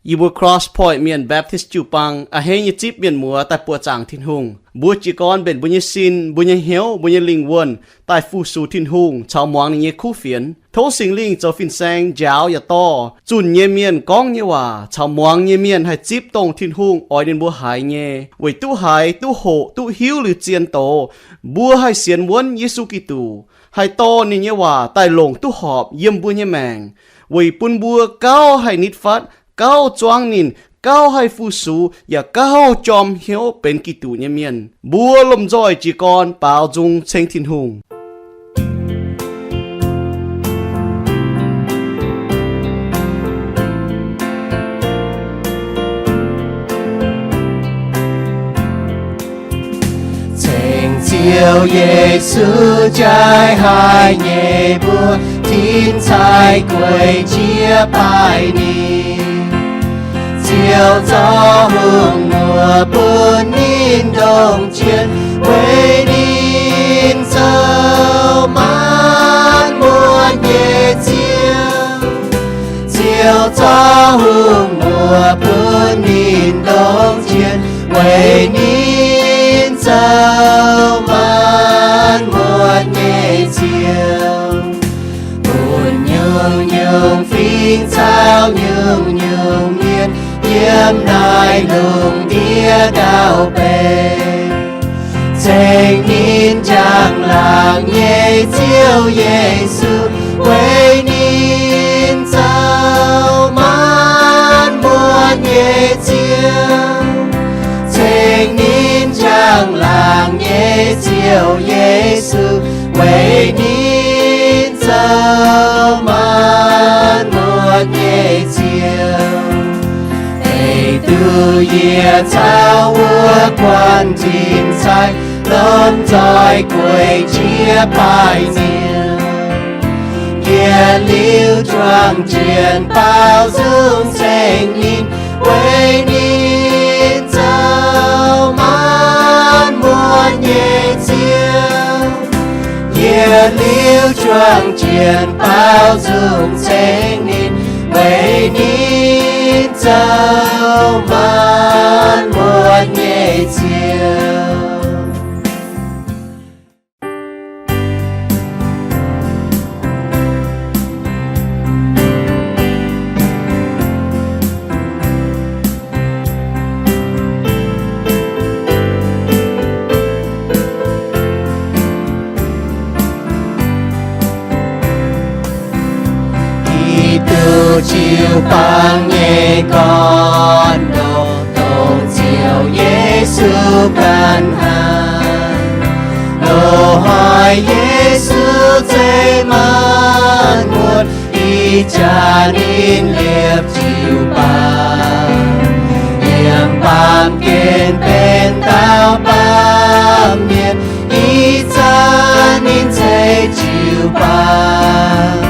Yie mbuo Cross Point Mienh Baptist jiu-baang a'hneiv nyei zipv mienh muoz daaih buoqc zaangc Tin-Hungh. Mbuo jiez gorn mbenc mbuo nyei sin, mbuo nyei hnyouv, mbuo nyei lingh wuonh daaih fu-sux Tin-Hungh caux muangx ninh nyei kuv fienx. Tov Singx Lingh zoux fin-saeng njaaux yaac dorh zunh nyei mienh gorngv nyei waac caux muangx nyei mienh haih zipv dongh Tin-Hungh oix ninh mbuo haiz nyei, weic duqv haiz, duqv hoqc, duqv hiuv liuz zien doz, mbuo haih sienx wuonv Yesu Giduc, haih dorh ninh nyei waac daaih longc duqv horpc yiem mbuo nyei maengc, weic bun mbuo gauh haih nitv fatv, gauh zuangv ninh, gauh haih fu-sux, yaac gauh jorm hnyouv benx Giduc nyei mienh. Mbuo lomh nzoih jiez gorn baaux nzung ceng Tin-Hungh. Ceng Ziouv Yesu jaaix haic nyei mbuo, tin-caix gueic jiez baaih ninh, Ziouv zorqv hungh muoc bun ninh ndongc jiex, weic ninh zoux maanc muotc nyei Ziouv. Ziouv zorqv hungh muoc bun ninh ndongc jiex, weic ninh zoux maanc muotc nyei Ziouv. Bun nyungc-nyungc fingx caux nyungc-nyungc mienh yiem naaiv lungh ndiev ndau-beih ceng ninh njang-laangc nyei Ziouv Yesu, weic ninh zoux maanc muotc nyei Ziouv. Ceng ninh njang-laangc nyei Ziouv Yesu, weic ninh zoux maanc muotc nyei Ziouv. Ei duqv yie caux wuov guanh tin-caix lomh nzoih gueic jiez baaih ninh, yietc liuz juangc jienv baaux nzung ceng ninh, weic ninh zoux maanc muotc nyei Ziouv. Yietc liuz juangc jienv baaux nzung ceng ninh, weic ninh zoux maanc muotc nyei Ziouv. Giduc jiu-baang nyei gorn-ndoqv, dongh Ziouv Yesu ganh haic. Loz-hnoi Yesu zeiz maanc muotc, ih jaax ninh liepc jiu-baang, yiem baamh gen benx dauh baamh mienh. Ih zanc ninh ceix jiu-baang,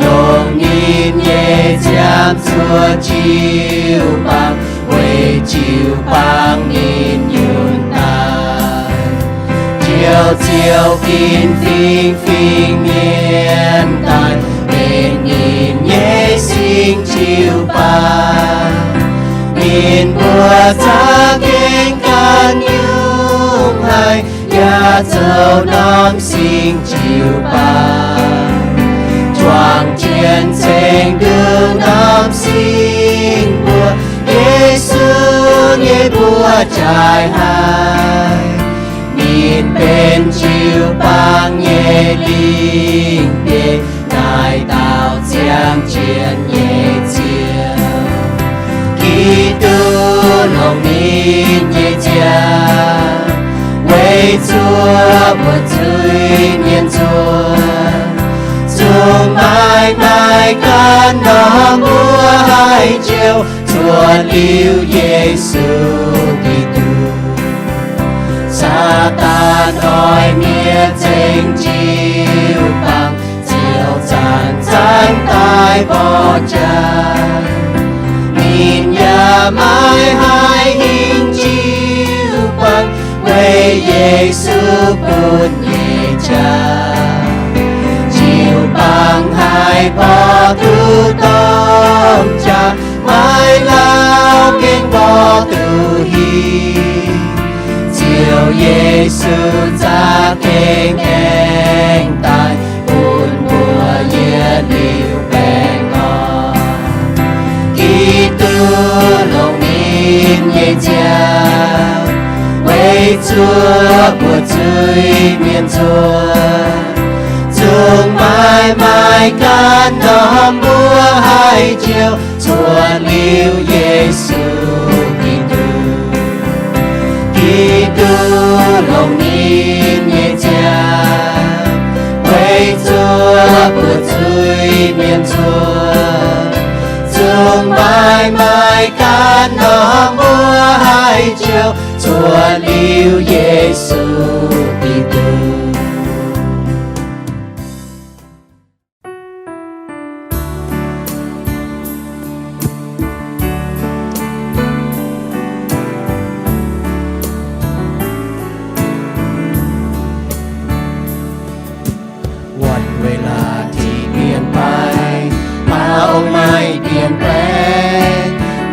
longc ninh nyei ziangh zuoqc jiu-baang, weic jiu-baang ninh nyunc daaih. Njoux Ziouv ginv fingx-fingx mienh daaih, benx ninh nyei singx jiu-baang. Ninh mbuo za'gengh ganh nyungc haic, yaac zoux norm singx jiu-baang, juangc jienv ceng nduqc norm singx mbuo. Yesu nyei mbuox jaaix haic, ninh benx jiu-baang nyei lingh biei, naaiv dauh ziangh jienv nyei Ziouv. Giduc longc ninh nyei nziaamv weic zuoqc mbuo zuiz-mienh nzuonx. Zungv maaih naaiv ganh norm mbuo haih njoux, zuoqc liuz Yesu Giduc, Saadaan oix mienh ceng jiu-baang. Ziouv zanc-zanc daaih mborqv jaax, ninh yaac maiv haih hingh jiu-baang, weic Yesu bun nyei jaax. Jiu-baang haih mborqv duqv domh jaax, maiv lamh Yesu za'gengh aengx daaih bun mbuo yietc liuz baengh orn. Giduc longc ninh nyei nziaamv weic zuoqc mbuo zuiz-mienh nzuonx, zungv maiv maaih ganh norm mbuo haaix joux cuotv liuz Yesu Giduc. Giduc longc ninh nyei nziaamv weic zuoqc mbuo zuiz-mienh nzuonx, zungv maiv maaih ganh norm mbuo haaix joux cuotv liuz Yesu Giduc. Wuonh ເວລາ ທີ່ປ່ຽນໄປ, ພຣະອົງໄມ່ປ່ຽນແປງ,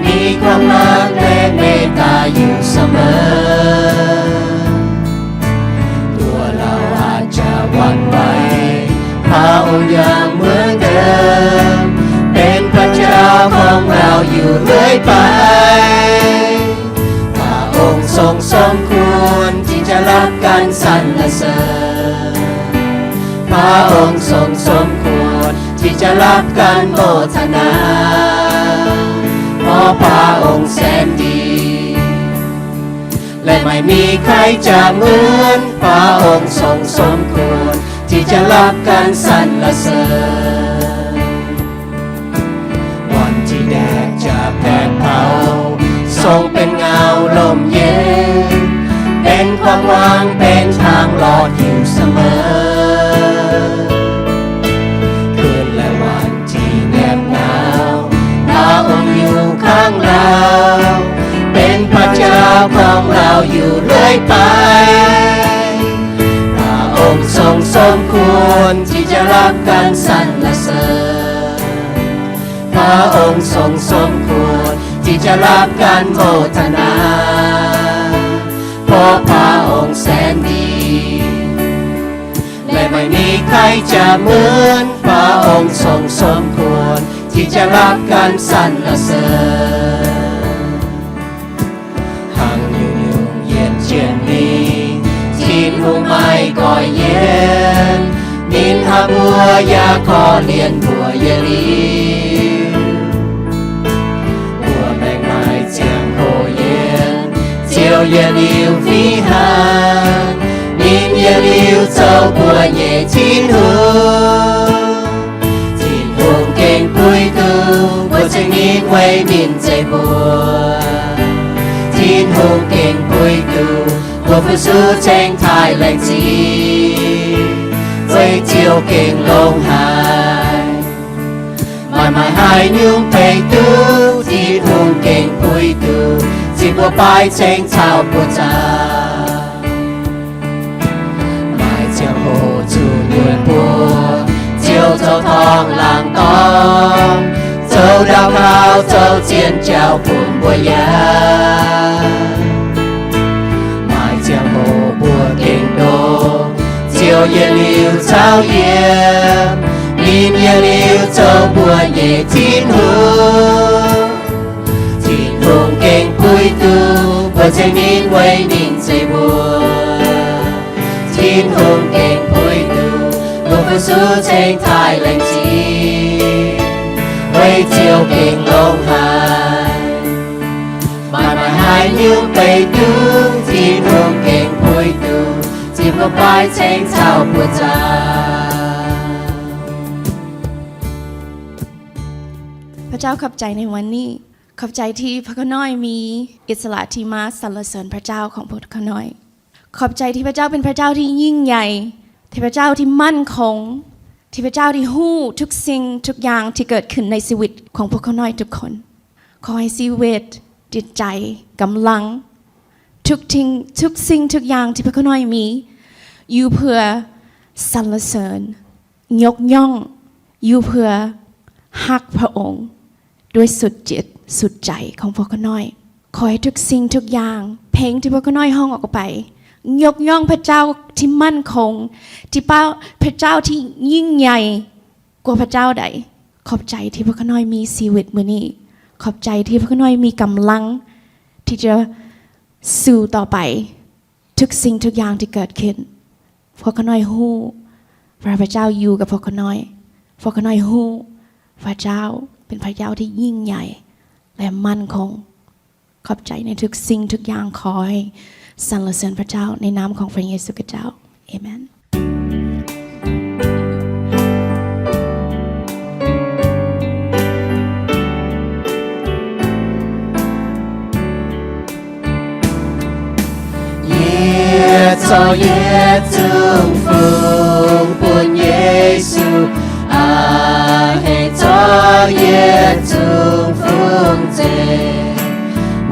ມີຄວາມຮັກແລະເມດຕາຢູ່ສະເໝີ. ຕົວເຮົາອາດຈະຫວັ່ນໄຫວ, ພຣະອົງຍັງເໝືອນເດີມ, ເປັນພຣະເຈົ້າຂອງເຮົາຢູ່ເລື້ອຍໄປ. ພຣະອົງຊົງສົມຄວນທີ່ຈະຮັບການສັນລະເສີນ. ພຣະອົງຊົງສົມຄວນທີ່ຈະຮັບການໂມທະນາ, ເພາະພຣະອົງແສນດີ ແລະໄມ່ມີໃຄຈະເໝືອນ. ພຣະອົງຊົງສົມຄວນທີ່ຈະຮັບການສັນລະເສີນ. ວັນທີ່ແດດຈະແຜດເຜົາ, ຊົງເປັນເງົາລົມເຢັນ, ເປັນຄວາມຫວັງ, ເປັນທາງລອດຢູ່ສະເໝີ. ຄືນ ແລະ ວັນທີ່ແນບໜາວ, ພຣະອົງຢູ່ຂ້າງເຮົາ, ເປັນພຣະເຈົ້າຂອງເຮົາຢູ່ເລື້ອຍໄປ. ພຣະອົງຊົງສົມຄວນທີ່ຈະຮັບການສັນລະເສີນ. ພຣະອົງຊົງສົມຄວນທີ່ຈະຮັບການໂມທະນາ, ເພາະພຣະອົງແສນດີ ແລະໄມ່ມີໃຄຈະເໝືອນ. ພຣະອົງຊົງສົມຄວນທີ່ຈະຮັບການສັນລະເສີນ. ຮັ່ງຢືນຍົງເຢັນຈຽນນີ້, ຖິ່ນຫຸງໄມ້ກໍເຢັນ, ມິນຫາບົວຢາຂໍລຽນບົວເຢຍຫຼິວ. ບົວແມງໄມ້ຈຽງໂຫເຢັນ, ເຈວເຢຍຫຼິວຟຣີຫາງ, ມິນເຢຍຫຼິວໂຈວບົວເຫܝຍ ຖິ່ນຫຸງ Tin-Hungh gengh puix duqv mbuo ceng ninh weic ninh zeiv mbuo. Tin-Hungh gengh puix duqv mbuo fu-sux ceng taaih laengz zingh, weic Ziouv gengh longx haic. Maaih maaih haaix nyungc beiv duqv, Tin-Hungh gengh puix duqv, zinh mbuo baaiv ceng caux buoz-zaux. Maaih ziangh hoc zuqc nyuonh buo, Ziouv zoux torngv laangz dorng, zoux ndaauh kaux, zoux zien jauv bun mbuo yaac. Maaih ziangh hoc mbuo gengh ndoqc, Ziouv yietc liuz caux yiem, ninh yietc liuz zoux mbuo nyei Tin-Hungh. Tin-Hungh gengh puix duqv mbuo ceng ninh weic ninh zeiv mbuo. Tin-Hungh gengh puix duqv mbuo fu-sux ceng taaih laengz zingh, weic Ziouv gengh longx haic. Maaih maaih haaix nyungc beiv duqv, Tin-Hungh gengh puix duqv, zinh mbuo baaiv ceng caux buoz-zaux. พระเจ้าขอบใจในวันนี้ ขอบใจที่พวกข้าน้อยมีอิสระที่มาสรรเสริญพระเจ้าของพวกข้าน้อย ขอบใจที่พระเจ้าเป็นพระเจ้าที่ยิ่งใหญ่ ที่พระเจ้าที่มั่นคง ที่พระเจ้าที่ฮู้ทุกสิ่งทุกอย่างที่เกิดขึ้นในชีวิตของพวกข้าน้อยทุกคน ขอให้ชีวิต จิตใจ กำลัง ทุกทิ้ง ทุกสิ่งทุกอย่างที่พวกข้าน้อยมี อยู่เพื่อสรรเสริญ ยกย่อง อยู่เพื่อฮักพระองค์ ด้วยสุดจิตสุดใจของพวกข้าน้อย ขอให้ทุกสิ่งทุกอย่าง เพลงที่พวกข้าน้อยฮ้องออกไป ยกย่องพระเจ้าที่มั่นคง ที่พระเจ้าที่ยิ่งใหญ่กว่าพระเจ้าใด ขอบใจที่พวกข้าน้อยมีชีวิตมื้อนี้ ขอบใจที่พวกข้าน้อยมีกำลังที่จะสู้ต่อไป ทุกสิ่งทุกอย่างที่เกิดขึ้น พวกข้าน้อยฮู้ว่าพระเจ้าอยู่กับพวกข้าน้อย พวกข้าน้อยฮู้ว่าพระเจ้าเป็นพระเจ้าที่ยิ่งใหญ่และมั่นคง ขอบใจในทุกสิ่งทุกอย่าง ขอให้สรรเสริญพระเจ้าในนามของพระเยซูคริสต์เจ้า เอเมน Yie zorqv yietc zungv fungx bun Yesu, aa, hei zorqv yietc zungv fungx zeiv,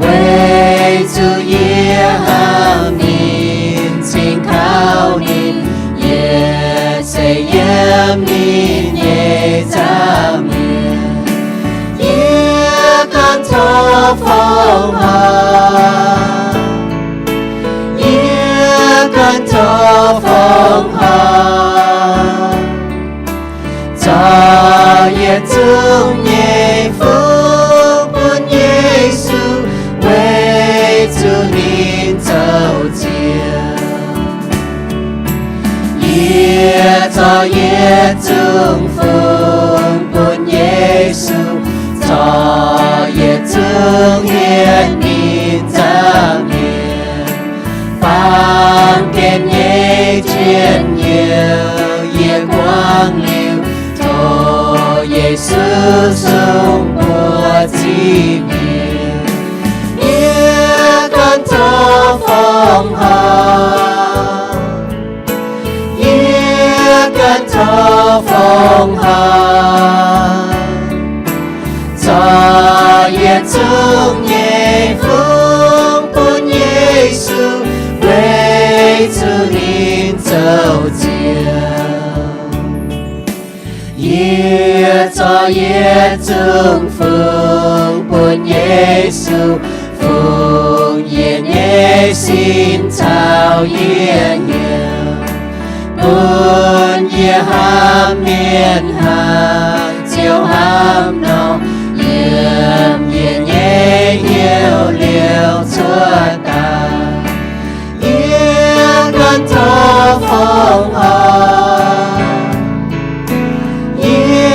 weic zuqc yie hnamv ninh, cingx kaux ninh, yietc seix yiem ninh nyei nzangc mienh. Yie ganh zoux fongc horc, yie ganh zoux fongc horc, zorqv yietc zungv nyei fungx bun Yesu, weic zuqc ninh zoux ziouc. Yie zorqv yietc zungv fungx bun Yesu, zorqv yietc zungv hietv ninh nzangc mienh. Faang gen nyei njien-youh yie guangc liuz, tov Yesu sung mbuo ziqc mienh. Yie ganh zoux fongc horc, yie ganh zoux fongc horc, zorqv yietc zungv nyei fungx bun Yesu, weic zuqc ninh zoux ziouc. Yie zorqv yietc zungv fungx bun Yesu, fungx yie nyei sin caux yie hnyouv, bun yie hnamv mienh hnangv Ziouv hnamv nor, yiem yie nyei hnyouv liouh cuotv daaih. Yie ganh zoux fongc horc, yie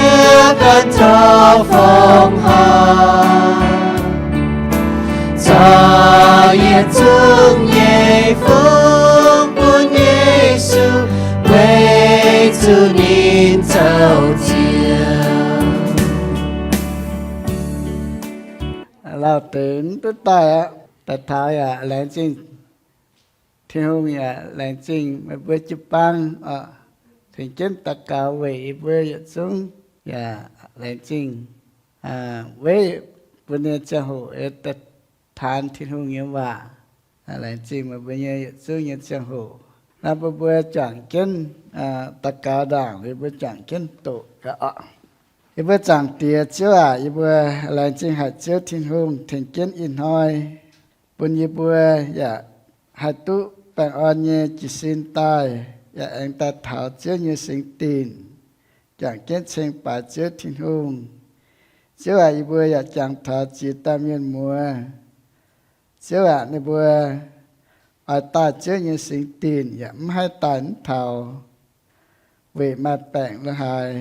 ganh zoux fongc horc, zorqv yietc zungv nyei fungx bun Yesu, weic zuqc ninh zoux ziouc. Lauh deix mv duqv daaih aqv. Daaih taux yaac laengz zingh Tin-Hungh, yaac laengz zingh meih mbuo jiu-baang oc, tengx jienv daux gaux weic yie mbuo yietc zungv. Yaac laengz zingh weic bun nyei ziangh hoc taanx Tin-Hungh nyei waac. Laengz zingh meih mbuo nyei yietc zungv nyei ziangh hoc. Naaiv bun mbuo juangc jienv daux gaux ndaangc, yie mbuo juangc jienv doqc gaax oc. Yie mbuo Zaangc Diex Ziouv aac, yie mbuo laengz zingh haic Ziouv Tin-Hungh tengx jienv ih hnoi bun yie mbuo yaac haih duqv baengh orn nyei jiez sin daaih, yaac aengx daaih taux Ziouv nyei singx dinc, juangc jienv ceng baaix Ziouv Tin-Hungh. Ziouv aac, yie mbuo yaac jangx taux ziex dauh mienh muoz. Ziouv aac, ninh mbuo oix daaih Ziouv nyei singx dinc yaac mv haih daaih mv taux, weic maaih baengc lo haaix.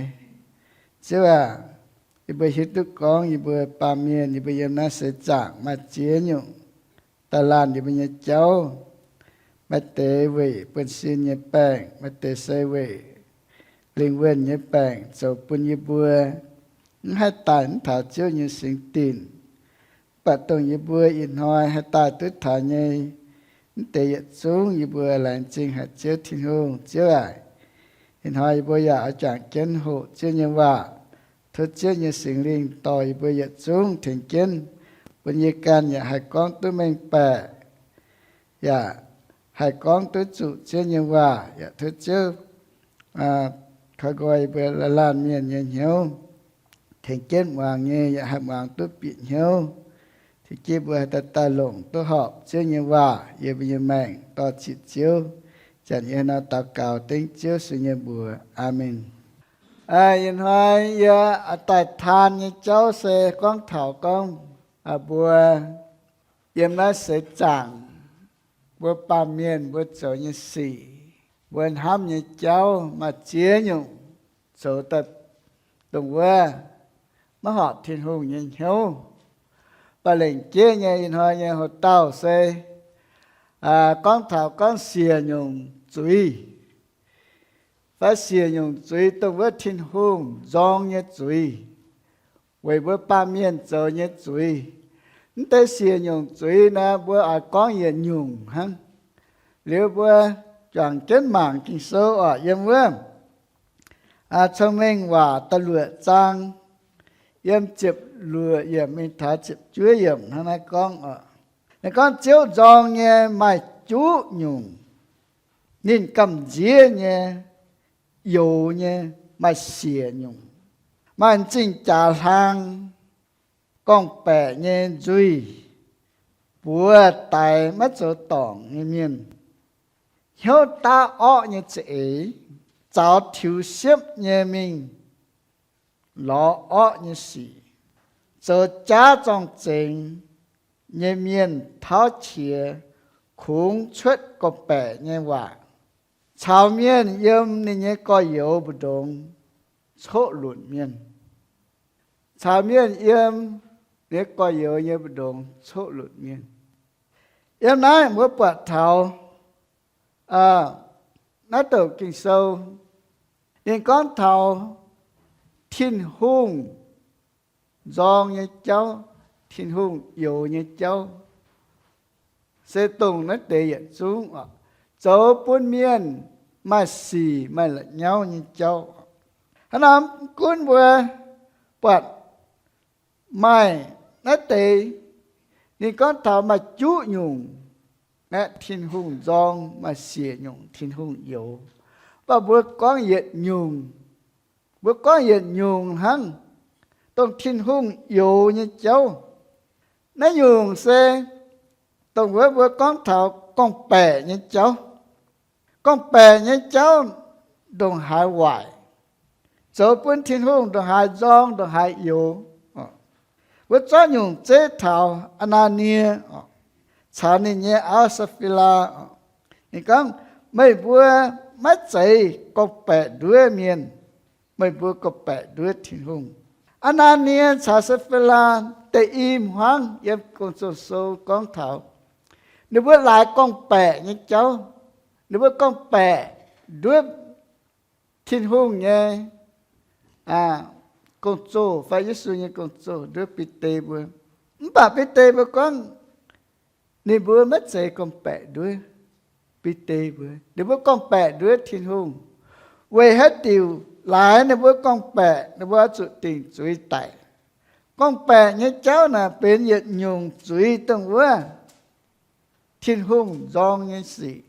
Ziouv aac, yie mbuo hiuv duqv gorngv yie mbuo baamh mienh, yie mbuo yiem naaiv seix zaangc maaih ziex nyungc daaih laanh yie mbuo nyei jauv. Maaih deix weic buonv-sin nyei baengc, maaih deix se weic lingh wuonh nyei baengc zoux bun yie mbuo mv haih daaih mv taux Ziouv nyei singx dinc. Mv baac dongh yie mbuo ih hnoi haih daaih duqv taux nyei, mv deix yietc zungv yie mbuo laengz zingh haic Ziouv Tin-Hungh. Ziouv aac, ih hnoi yie mbuo yaac oix juangc jienv hoqc Ziouv nyei waac. Tov Ziouv nyei Singx Lingh dorh yie mbuo yietc zungv tengx jienv, bun yie ganh yaac haih gorngv duqv mengh baeqc, yaac haih gorngv duqv zuqc Ziouv nyei waac. Yaac tov Ziouv koi nqoi yie mbuo laanh mienh nyei hnyouv, tengx jienv muangx nyei yaac haih muangx duqv bieqc hnyouv. Yie mbuo haih daaih daaih longc duqv horpc Ziouv nyei waac yiem mbuo nyei maengc dorh ziqc Ziouv. Janx yie nor daux gaux dengv Ziouv Yesu nyei mbuox. Aamen. Ih hnoi yie daaih taan nyei jauv se gorngv taux gorngv mbuo yiem naaiv seix zaangc, mbuo baamh mienh mbuo zoux nyei sic, mbuo hnamv nyei jauv maaih ziex nyungc zoux daaih dongh wuov maiv horpc Tin-Hungh nyei hnyouv. Mv baac lengc jeiv nyei ih hnoi nyei hoc-dauh se gorngv taux gorngv siec nyungc zuiz, fai siec nyungc zuiz dongh wuov Tin-Hungh nzorng nyei zuiz, weic mbuo baamh mienh zoux nyei zuiz. Mv deix siec nyungc zuiz naaiv mbuo oix gorngv yietc nyungc hnangv. Liuz mbuo juangc jienv mangc Ging-Sou oc, yiem wuov Cong-Mengh Waac da'luoqc zaang, yiem ziepc luoqc yiemc mingh taux ziepc juov yiemc hnangv naaiv gorngv oc. Ninh gorngv Ziouv nzorng nyei maaih juqv nyungc, ninh gamh nziev nyei, youx nyei maaih siec nyungc, maaih m'zing jaax hlang, gorngv-baeqc nyei nzuih, buoz daix maiv zoux dorngc nyei mienh, hnyouv daav orqv nyei za'eix, zaux tiux siepv nyei mingh lorz orqv nyei sic, zoux jaav zorng-zengx nyei mienh tauv qiex kungx cuotv gorngv-baeqc nyei waac, caux mienh yiem ninh nyei gorx-youz mbu'ndongx coqv lunc mienh, caux mienh yiem ninh nyei gorx-youz nyei mbu'ndongx coqv lunc mienh. Yiem naaiv mbuo buatc taux naaiv douc Ging-Sou, ninh gorngv taux Tin-Hungh nzorng nyei jauv, Tin-Hungh youx nyei jauv, se dongh naaiv deix yietc zungv oc, zoux bun mienh maaih sic maaih la'nyauv nyei jauv. Hnangv naaic gunv mbuo buatc maaih naaiv deix, ninh gorngv taux maaih juqv nyungc aeqv, Tin-Hungh nzorng, maaih siec nyungc Tin-Hungh youx. Mv baac mbuo gorngv yietc nyungc, mbuo gorngv yietc nyungc hnangv, dongh Tin-Hungh youx nyei jauv. Naaiv nyungc se dongh wuov mbuo gorngv taux gorngv-baeqc nyei jauv. Gorngv-baeqc nyei jauv ndongc haaix waaic, zoux bun Tin-Hungh ndongc haaix nzorng ndongc haaix youx. Mbuo zorqv nyungc zeiv taux Aa^naa^nie caux ninh nyei auv Saa^fi^laa. Ninh gorngv, meih mbuo maiv zeiz gorngv-baeqc nduov mienh, meih mbuo gorngv-baeqc nduov Tin-Hungh. Aa^naa^nie caux Saa^fi^laa deix i hmuangv yiem Gong-Zoh Sou gorngv taux ninh mbuo laaix gorngv-baeqc nyei jauv. Ninh mbuo gorngv-baeqc nduov Tin-Hungh nyei gong-zoh fai Yesu nyei gong-zoh nduov Bide mbuo. Mv baac Bide mbuo gorngv ninh mbuo maiv zeiz gorngv-baeqc nduov Bide mbuo. Ninh mbuo gorngv-baeqc nduov Tin-Hungh. Weic haaix diuc laaix ninh mbuo gorngv-baeqc? Ninh mbuo oix zuqc dingc zuiz daic. Gorngv-baeqc nyei jauv naaic benx yietc nyungc zuiz dongh wuov Tin-Hungh nzorng nyei sic.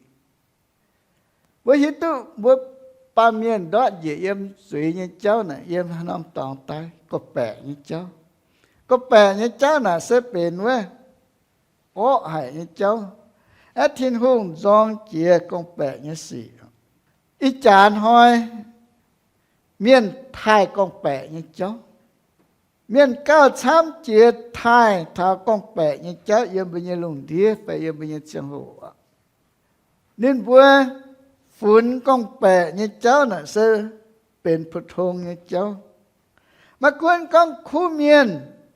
Mbuo hiuv duqv mbuo baamh mienh ndortv njiec yiem zuiz nyei jauv naaic, yiem haaix norm dorngx daaih gorngv-baeqc nyei jauv. Gorngv-baeqc nyei jauv naaic se benx wuov orqv haic nyei jauv. Aeqv, Tin-Hungh nzorng jiex gorngv-baeqc nyei sic. Ih jaax hnoi mienh taaih gorngv-baeqc nyei jauv. Mienh gauh camv jiex taaih taux gorngv-baeqc nyei jauv yiem mbuo nyei lungh ndiev fai yiem mbuo nyei ziangh hoc. Ninh mbuo funx gorngv-baeqc nyei jauv naaic se benx 普通 nyei jauv. Maiv gunv gorngv kuv mienh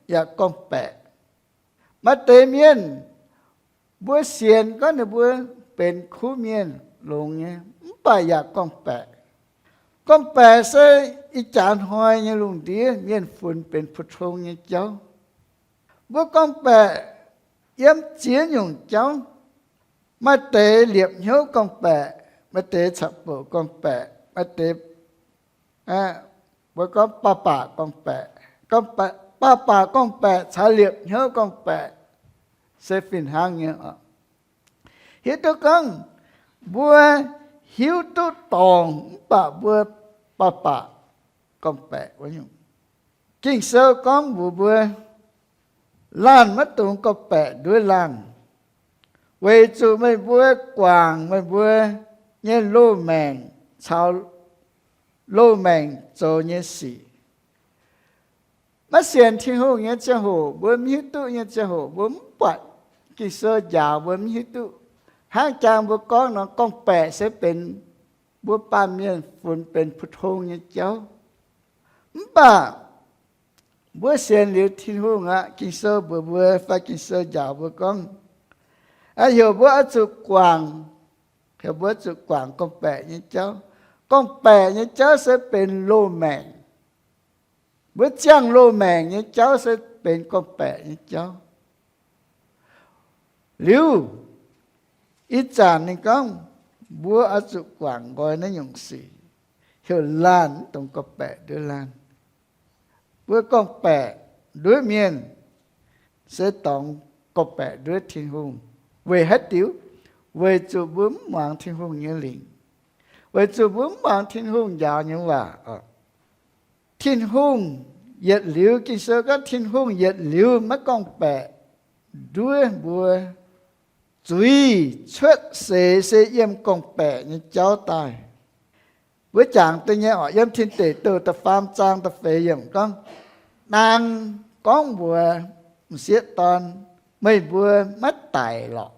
yaac gorngv-baeqc. Maaih deix mienh mbuo sienx gorngv ninh mbuo benx kuv mienh longx nyei, mv baac yaac gorngv-baeqc. Gorngv-baeqc se ih jaax hnoi nyei lungh ndiev mienh funx benx 普通 nyei jauv. Mbuo gorngv-baeqc yiem ziex nyungc jauv. Maaih deix liepc hnyouv gorngv-baeqc, maaih deix caqv-bouc gorngv-baeqc, maaih deix mbuo gorngv baav baac gorngv-baeqc. Baav baac gorngv-baeqc caux liepc hnyouv gorngv-baeqc se fih hnangv nyei oc. Hiuv duqv gorngv mbuo hiuv duqv dorngc mv baac mbuo baav baac gorngv-baeqc wuov nyungc. Ging-Sou gorngv mbuox mbuo, Laanh maiv dungx gorngv-baeqc nduov laanh, weic zuqc meih mbuo guangc meih mbuo nyei loz-maengc caux loz-maengc zoux nyei sic. Maiv sienx Tin-Hungh nyei ziangh hoc, mbuo mv hiuv duqv nyei ziangh hoc, mbuo mv buatc Ging-Sou njaaux mbuo mv hiuv duqv. Hnangv jang mbuo gorngv nor, gorngv-baeqc se benx mbuo baamh mienh funx benx 普通 nyei jauv. Mv baac mbuo sienx liuz Tin-Hungh aqv, Ging-Sou mbuox mbuo fai Ging-Sou njaaux mbuo gorngv, heuc mbuo oix zuqc guangc, heuc mbuo zuqc guangc gorngv-baeqc nyei jauv. Gorngv-baeqc nyei jauv se benx loz-maengc. Mbuo ziangh loz-maengc nyei jauv se benx gorngv-baeqc nyei jauv. Liuz, ih zanc ninh gorngv mbuo oix zuqc guangc nqoi naaiv nyungc sic, heuc laanh mv dungx gorngv-baeqc nduov laanh. Mbuo gorngv-baeqc nduov mienh se dorngx gorngv-baeqc nduov Tin-Hungh. Weic haaix diuc? Weic zuqc mbuo mv muangx Tin-Hungh nyei lingc. Weic zuqc mbuo mv muangx Tin-Hungh njaaux nyei waac. Tin-Hungh yietc liuz, Ging-Sou gorngv Tin-Hungh yietc liuz maiv gorngv-baeqc nduov mbuo zuiz cuotv seix se yiem gorngv-baeqc nyei jauv daaih. Mbuo jangx duqv nyei oc. Yiem Tin Deic Douh da'faam zaang da'feix yiemc gorngv, Naang gorngv mbuox m'sieqv dorn, Meih mbuo maiv daic lorqc.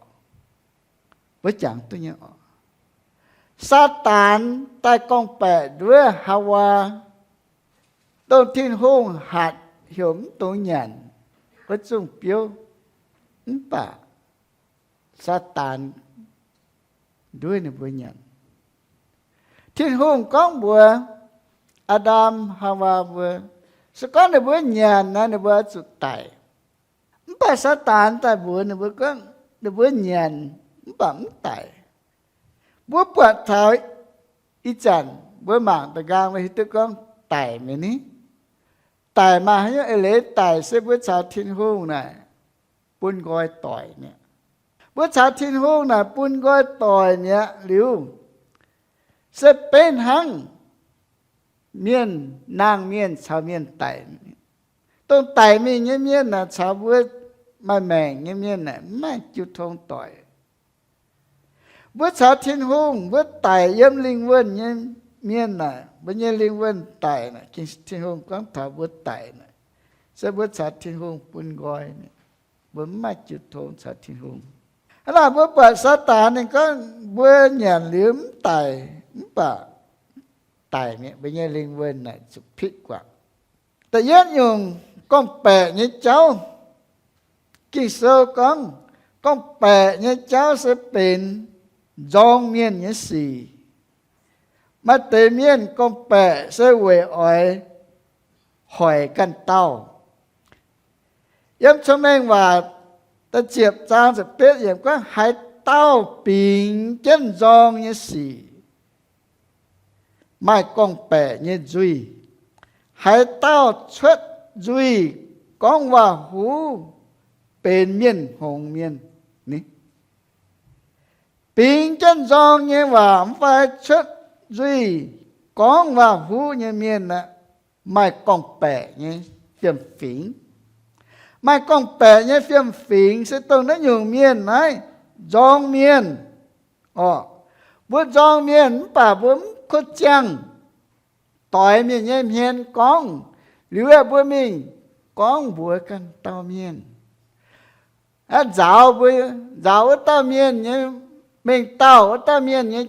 Mbuo jangx duqv nyei oc. Saadaan daaih gorngv-baeqc nduov Haawaa, dongh Tin-Hungh hatc heuc mv dungx nyanc wuov zungh biouv, mv baac Saadaan nduov ninh mbuo nyanc. Tin-Hungh gorngv mbuox Aa^ndam, Haawaa mbuo, se gorngv ninh mbuo nyanc naaic, ninh mbuo oix zuqc daic. Mv baac Saadaan daaih mbuox ninh mbuo gorngv, ninh mbuo nyanc mv baac mv daic. Mbuo buatc taux ih zanc mbuo mangc da'nqaang mbuo hiuv duqv gorngv daic mi'aqv ni. Daic maaih haaix nyungc eix leiz daic? Se mbuo caux Tin-Hungh naaic bun nqoi doic mi'aqv. Mbuo caux Tin-Hungh naaic bun nqoi doic mi'aqv liuz, se benx hnangv mienh, naang mienh caux mienh daic. Dongh daic mingh nyei mienh naaic caux mbuo maaih maengc nyei mienh naaic mv maaih jiu tong doic. Mbuo caux Tin-Hungh, mbuo daic yiem lingh wuonh nyei mienh naaic, mbuo nyei lingh wuonh daic naaic, Tin-Hungh gorngv taux mbuo daic naaic, se mbuo caux Tin-Hungh bun nqoi mi'aqv. Mbuo mv maaih jiu tong caux Tin-Hungh. Hnangv naaic mbuo buatc Saadaan ninh gorngv mbuo nyanc liuz mv daic, mv baac daic mi'aqv, mbuo nyei lingh wuonh naaic zuqc pitv guangc. Da'yietv nyungc gorngv-baeqc nyei jauv. Ging-Sou gorngv, gorngv-baeqc nyei jauv se benx nzorng mienh nyei sic. Maaih deix mienh gorngv-baeqc se weic oix hoic ganh dauh. Yiem Cong-Mengh Waac da'ziepc zaang ziepc betv yiemc gorngv, haaix dauh bingx jienv nzorng nyei sic, maaih gorngv-baeqc nyei nzuih. Haaix dauh cuotv nzuih gorngv waac-huv benx mienh hngongx mienh ni. Bingx jienv nzorng nyei waac mv fai cuotv nzuih gorngv waac-huv nyei mienh aeqv, maaih gorngv-baeqc nyei fiem-fingx. Maaih gorngv-baeqc nyei fiem-fingx se dongh naaiv nyungc mienh naaiv, nzorng mienh orqc. Mbuo nzorng mienh mv baac mbuo mv kuotv ziangh doix mienh nyei hmien gorngv, liuz aeqv, mbuo mingh gorngv mbuox ganh dauh mienh. Aeqv, nzaaux mbuo, nzaaux wuov dauh mienh nyei mengh dauh, wuov dauh mienh nyei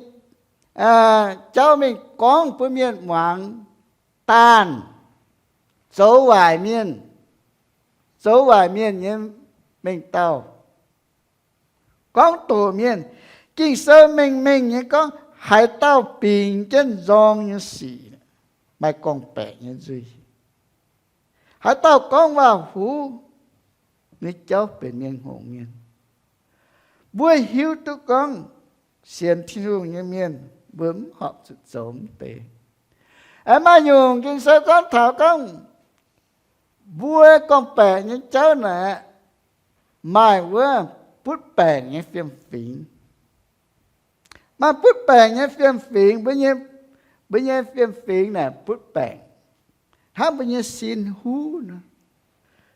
jauv mingh gorngv bun mienh muangx, daanh zoux waaic mienh, zoux waaic mienh nyei mengh dauh, gorngv doqc mienh. Ging-Sou mengh mengh nyei gorngv, haaix dauh bingx jienv nzorng nyei sic, maaih gorngv-baeqc nyei nzuih. Haaix dauh gorngv waac-huv nyei jauv benx mienh hngongx mienh. Mbuo hiuv duqv gorngv sienx Tin-Hungh nyei mienh mbuo mv horpc zuqc zoux mv deix. Aeqv, maaih nyungc Ging-Sou gorngv taux gorngv mbuo gorngv-baeqc nyei jauv naaic, maaih wuov butv baengc nyei fiem-fingx. Maaih butv baengc nyei fiem-fingx, mbuo nyei, mbuo nyei fiem-fingx naaic butv baengc, hnangv mbuo nyei sin huv nor.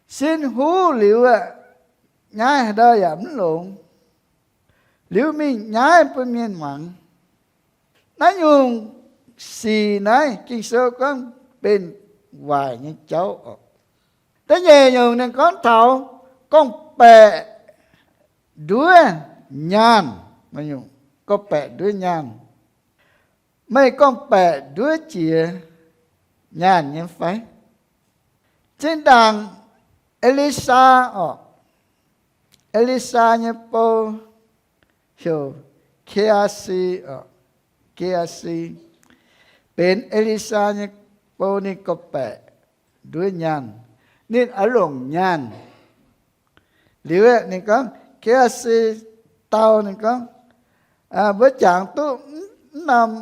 Sin huv liuz aeqv, nyaiv haaix ndau yaac mv longx. Liuz mingh nyaiv bun mienh muangx. Naaiv nyungc sic naaiv Ging-Sou gorngv benx waaic nyei jauv oc. Da'nyeic nyungc ninh gorngv taux gorngv-baeqc nduov nyaanh. Gorngv-baeqc nduov nyaanh. Meih gorngv-baeqc nduov jiex nyaanh nyei fai? Zinh ndaangc E^li^saa oc, E^li^saa nyei bou heuc Ge^aa^si oc, Ge^aa^si. Benx E^li^saa nyei bou ninh gorngv-baeqc nduov nyaanh, ninh oix longc nyaanh. Liuz ninh gorngv, Ge^aa^si dau ninh gorngv, mbuo jangx duqv mv norm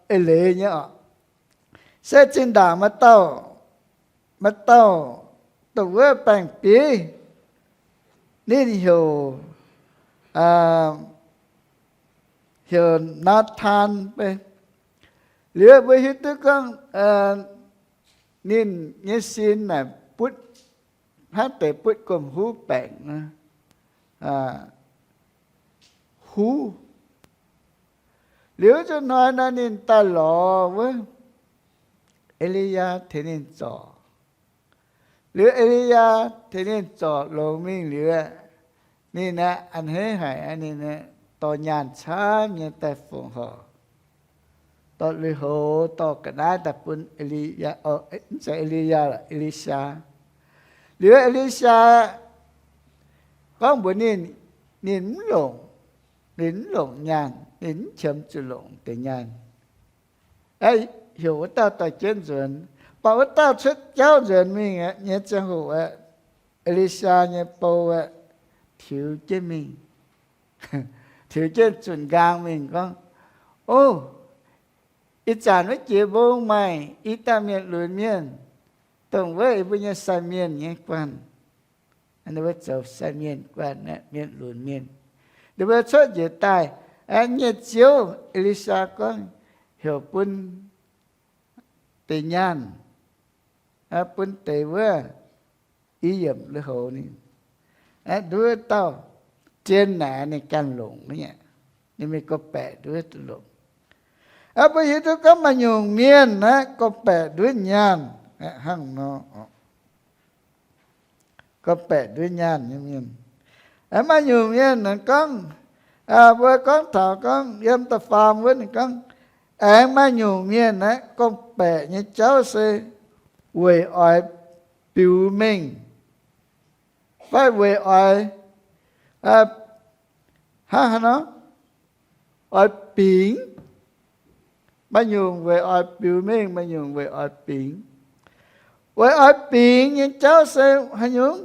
eix leiz nyei oc. Se zinh ndaangc maaih dauh, maaih dauh dongh wuov baeng-bieiv, ninh heuc, heuc Naa^taan. Liuz mbuo hiuv duqv gorngv ninh nyei sin naaic butv, hnangv deix butv gomh huv baengc huv. Liuz zuqc hnoi nor ninh daaih lorz wuov E^li^yaa tengx ninh zorc. Liuz E^li^yaa tengx ninh zorc longx mingh liuz, ninh aqv, a'hneiv haic, ninh dorh nyaanh camv nyei daaih fongc horc, dorh lui-houx, dorh ga'naaiv daaih bun E^li^yaa, mv zeiz E^li^yaa, E^li^shaa. Liuz E^li^shaa gorngv mbuox ninh, ninh mv longc, ninh mv longc nyaanh, ninh mv qiemx zuqc longc deix nyaanh. Heuc wuov dauh dorh jienv nzuonx. Baac wuov dauh cuotv jauv nzuonx mingh nyei ziangh hoc aeqv, E^li^shaa nyei bou aeqv, tiux jienv mingh, tiux jienv zunc nqaang mingh gorngv, O, ih zanc wuov jiex mbong maaih i dauh mienh lunx mienh, dongh wuov mbuo nyei sai mienh nyei guanh. Ninh mbuo zoux sai mienh guanh, mienh lunx mienh. Ninh mbuo cuotv njiec daaih, nyei ziouv E^li^shaa gorngv heuc bun deix nyaanh, bun deix wuov i yiemc lui-houx ninh. Nduov dauh zien naaic ninh ganh longc nyei. Ninh mingh gorngv-baeqc nduov duqv longc. Mbuo hiuv duqv gorngv maaih nyungc mienh aeqv, gorngv-baeqc nduov nyaanh hnangv nor. Gorngv-baeqc nduov nyaanh nyei mienh. Aengx maaih nyungc mienh aengx gorngv, mbuo gorngv taux gorngv yiem da'faam wuov ninh gorngv, aengx maaih nyungc mienh aeqv, gorngv-baeqc nyei jauv se weic oix biux mengh, fai weic oix, hnangv haaix nor, oix bingx. Maaih nyungc weic oix biux mengh, maaih nyungc weic oix bingx. Weic oix bingx nyei jauv se haaix nyungc?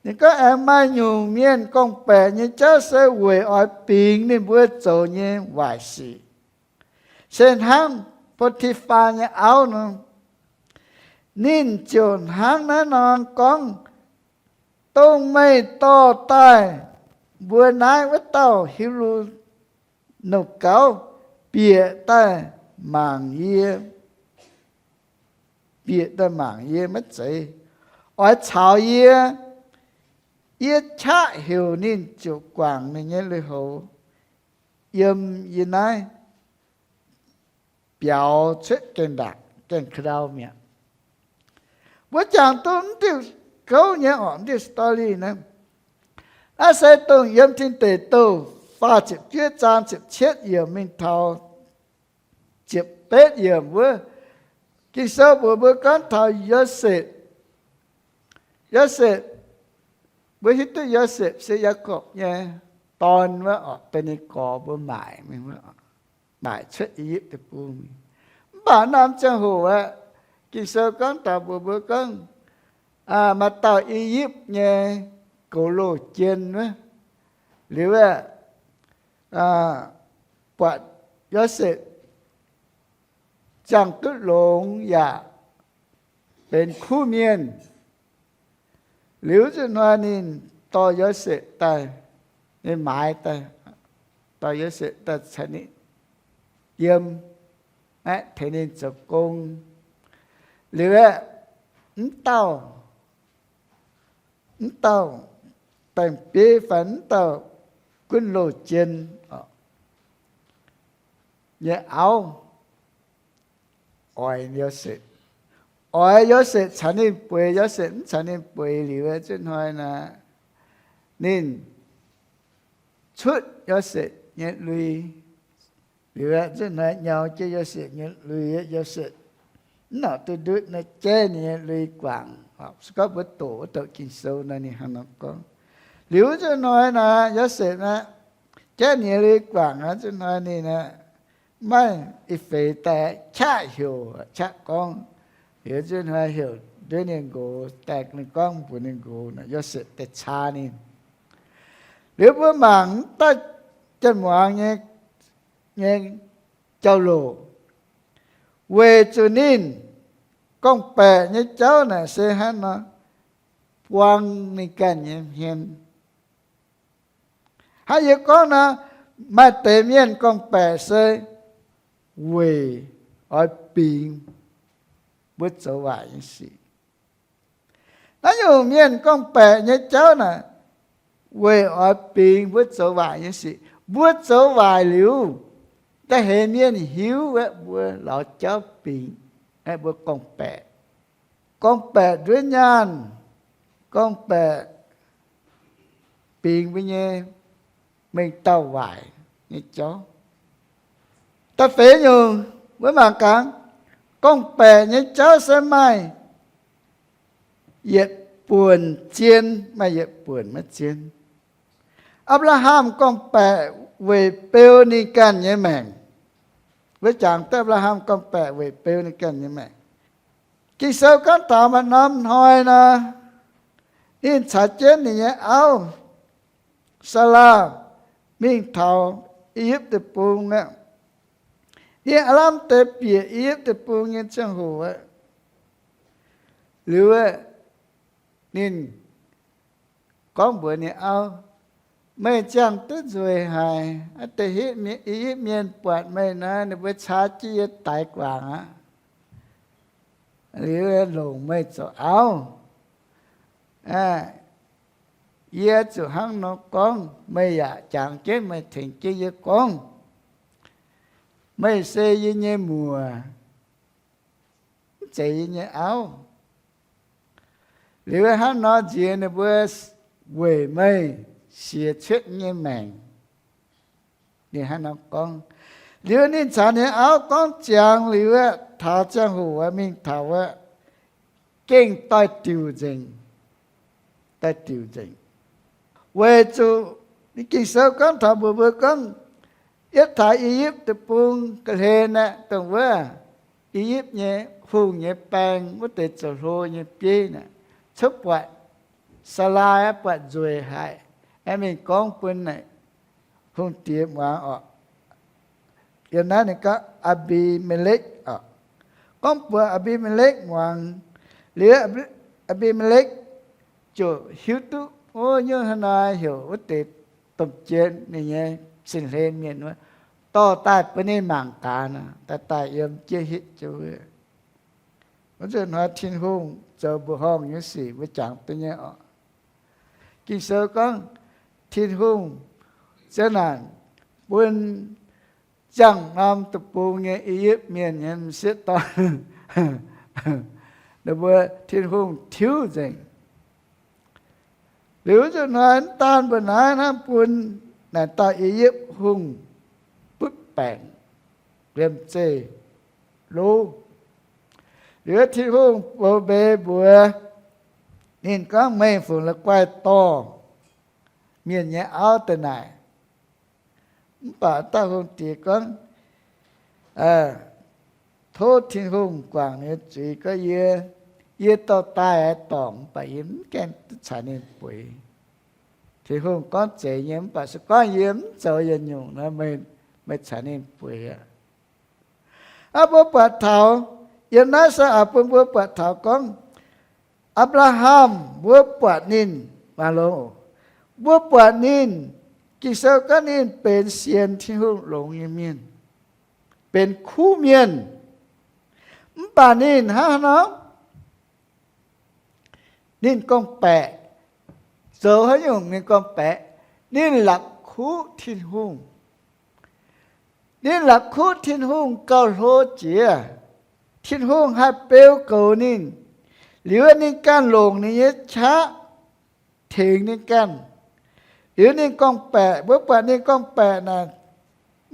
Ninh gorngv aengx maaih nyungc mienh gorngv-baeqc nyei jauv se weic oix bingx ninh mbuo zoux nyei waaic sic. Se hnangv Bo^ti^faa nyei auv nor, ninh ziouc hnangv naaiv nor gorngv, Dongh meih dorh daaih mbuo naaiv wuov dauh Hipv^lu nouh gauv bieqc daaih mangc yie, bieqc daaih mangc yie maiv zeiz, oix caux yie, yie qaqv heuc ninh ziouc guangc ninh nyei lui-houx yiem yie naaiv biaux cuotv gaengh ndaangc, gaengh ka'ndau mi'aqv. Mbuo jangx duqv mv diuh gouv nyei orqc, mv diuh story naaiv. Naaiv se dongh yiem Tin Deic Douh faah ziepc juov zaang ziepc cietv yiemc mingh taux ziepc betv yiemc wuov. Ging-Sou mbuox mbuo gorngv taux Yosepv. Yosepv, mbuo hiuv duqv Yosepv se Yaakopv nyei dorn wuov orqc, dongh ninh gorx mbuo maaic mingh wuov, maaic cuotv I^yipv Deic-Bung mingh. Mv baac norm ziangh hoc aeqv, Ging-Sou gorngv taux mbuox mbuo gorngv, maaih dauh I^yipv nyei gox loh jien wuov, liuz aeqv, buatc Yosepv ziangh duqv longx yaac benx kuv mienh. Liuz zuqc hnoi ninh dorh Yosepv daaih, ninh maaiz daaih, dorh Yosepv daaih caux ninh yiem, aeqv, tengx ninh zoux gong. Liuz aeqv, mv dauh mv dauh baeng-bieiv fai mv dauh gunv loz-jien nyei auv oix Yosepv. Oix Yosepv caux ninh bueix, Yosepv mv caux ninh bueix liuz, zuqc hnoi naaic ninh cutv Yosepv nyei lui. Liuz zuqc hnoi nyau jienv Yosepv nyei lui, Yosepv mv nongc duqv ndutv naaiv jaiv ninh nyei lui guangc. Se gorngv mbuo doqc wuov douc Ging-Sou nor ninh hnangv nor gorngv. Liuz zuqc hnoi naaic Yosepv naaic jaiv ninh nyei lui guangc aqv, zuqc hnoi ninh naaic maiv ih feix daaih qaqv heuc qaqv gorngv. Liuz zuqc hnoi heuc nduov ninh nqox daaih, ninh gorngv mbuox ninh nqox, Yosepv daaih caa ninh. Liuz mbuo mangc daaih janx-muangz nyei, nyei jauv-louc, weic zuqc ninh gorngv-baeqc nyei jauv naaic se hnangv nor buang ninh ganh nyei hmien. Hnangv yie gorngv nor, maaih deix mienh gorngv-baeqc se weic oix bingx mbuo zoux waaic nyei sic. Naaiv nyungc mienh gorngv-baeqc nyei jauv naaic weic oix bingx mbuo zoux waaic nyei sic. Mbuo zoux waaic liuz, da'heix mienh hiuv aeqv, mbuo lauz jauv bingx aeqv, mbuo gorngv-baeqc. Gorngv-baeqc nduov nyaanh, gorngv-baeqc bingx mbuo nyei mengh dauh waaic nyei jauv. Da'feix nyungc, mbuo mangc gaax, gorngv-baeqc nyei jauv se maaih yietc buonc zien, maaih yietc buonc maiv zien. Apc^laa^ham gorngv-baeqc weic beu ninh ganh nyei maengc. Mbuo jangx duqv Apc^laa^ham gorngv-baeqc weic beu ninh ganh nyei maengc. Ging-Sou gorngv taux maaih norm hnoi nor, ninh caux jienv ninh nyei auv, Saalaa, mingh taux I^yipv Deic-Bung aqv. Ninh aav lamh deix bieqc I^yipv Deic-Bung nyei ziangh hoc aqv, liuz ninh gorngv mbuox ninh auv, Meih ziangh duqv nzueic haic, aa, deix I^yipv Mienh buatc meih nor, ninh mbuo caa jienv yie daix guangc aqv. Liuz longc meih zoux auv. Yie zuqc hnangv nor gorngv, meih yaac jangx jienv meih tengx jienv yie gorngv. Meih se yie nyei muoc, mv zeiz yie nyei auv. Liuz hnangv nor nziex ninh mbuo weic meih siec cuotv nyei maengc. Ninh hnangv nor gorngv. Liuz ninh caux ninh auv gorngv ziangx liuz, taux ziangh hoc mingh taux wuov, gengh doix-diuc nzengc, doix-diuc nzengc. Weic zuqc Ging-Sou gorngv taux mbuox mbuo gorngv, yietv taux I^yipv Deic-Bung ga'hlen aeqv, dongh wuov I^yipv nyei hungh nyei baeng wuov deix zoux hlo nyei bieiv naaic, cuotv buatc Saalaa buatc nzueic haic, aengx mingh gorngv bun naaic hungh diex muangx orqc. Yiem naaiv ninh gorngv Aa^mbi^me^lekv orqc. Gorngv mbuox Aa^mbi^me^lekv muangx liuz, Aa^mbi^me^lekv ziouc hiuv duqv, o, nyungc hnangv naaiv heuc wuov deix domh jien ninh nyei sin-hlen mienh wuov dorh daaih bun ninh mangc gaax nor, daaih daaih yiem jienv hitv jienv wuov. Wuov nzunc hnoi Tin-Hungh zoux mbuoqc horngh nyei sic mbuo jangx duqv nyei orqc. Ging-Sou gorngv Tin-Hungh ziouc naaic bun ziangh norm deic-bung nyei I^yipv Mienh nyei m'sieqv dorn, ninh mbuo Tin-Hungh tiuv nzengc. Liuz nzunc hnoi mv daan mbuo naaiv hnangv, bun naaic dauh I^yipv hungh butv baengc, liemh zeih lov. Liuz Tin-Hungh bou mbeix mbuox ninh gorngv, meih fungc la'guaih dorh mienh nyei auv daaih naaic. Mv baac dauh hungh diex gorngv, tov Tin-Hungh guangc nyei zuiz gorngv, yie, yie dorh daaih aeqv, dorngc, mv baac yie mv gaengh duqv caux ninh bueix. Tin-Hungh gorngv zeiz nyei, mv baac se gorngv yie mv zoux yietc nyungc nor, meih, meih caux ninh bueix aqv. Aa, mbuo buatc taux, yiem naaiv se aa, bun mbuo buatc taux gorngv, Apc^laa^ham, mbuo buatc ninh, mangc longx, mbuo buatc ninh, Ging-Sou gorngv ninh benx sienx Tin-Hungh longx nyei mienh, benx kuv mienh. Mv baac ninh hnangv haaix nor? Ninh gorngv-baeqc zoux haaix nyungc ninh gorngv-baeqc, ninh la'kuqv Tin-Hungh. Ninh la'kuqv Tin-Hungh gauh hlo jiex. Tin-Hungh haih beu goux ninh, liuz ninh ganh longc ninh nyei qaqv tengx ninh ganh. Liuz ninh gorngv-baeqc, mbuo buatc ninh gorngv-baeqc naaic,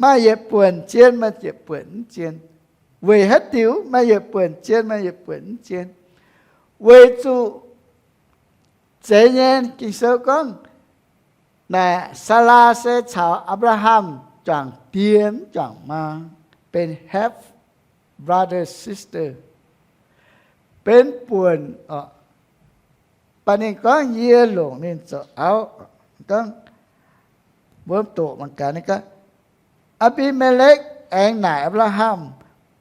maaih yietc buonc zien, maaih yietc buonc mv zien. Weic haaix diuc maaih yietc buonc zien, maaih yietc buonc mv zien? Weic zuqc zeiz nyei, Ging-Sou gorngv naaic, Saalaa se caux Apc^laa^ham juangc die mv juangc maa, benx half brother sister, benx buonc oc. Baac ninh gorngv, yie longc ninh zoux auv. Gorngv, mbuo doqc mangc gaax, ninh gorngv, Aa^mbi^me^lekv aengx naaic Apc^laa^ham,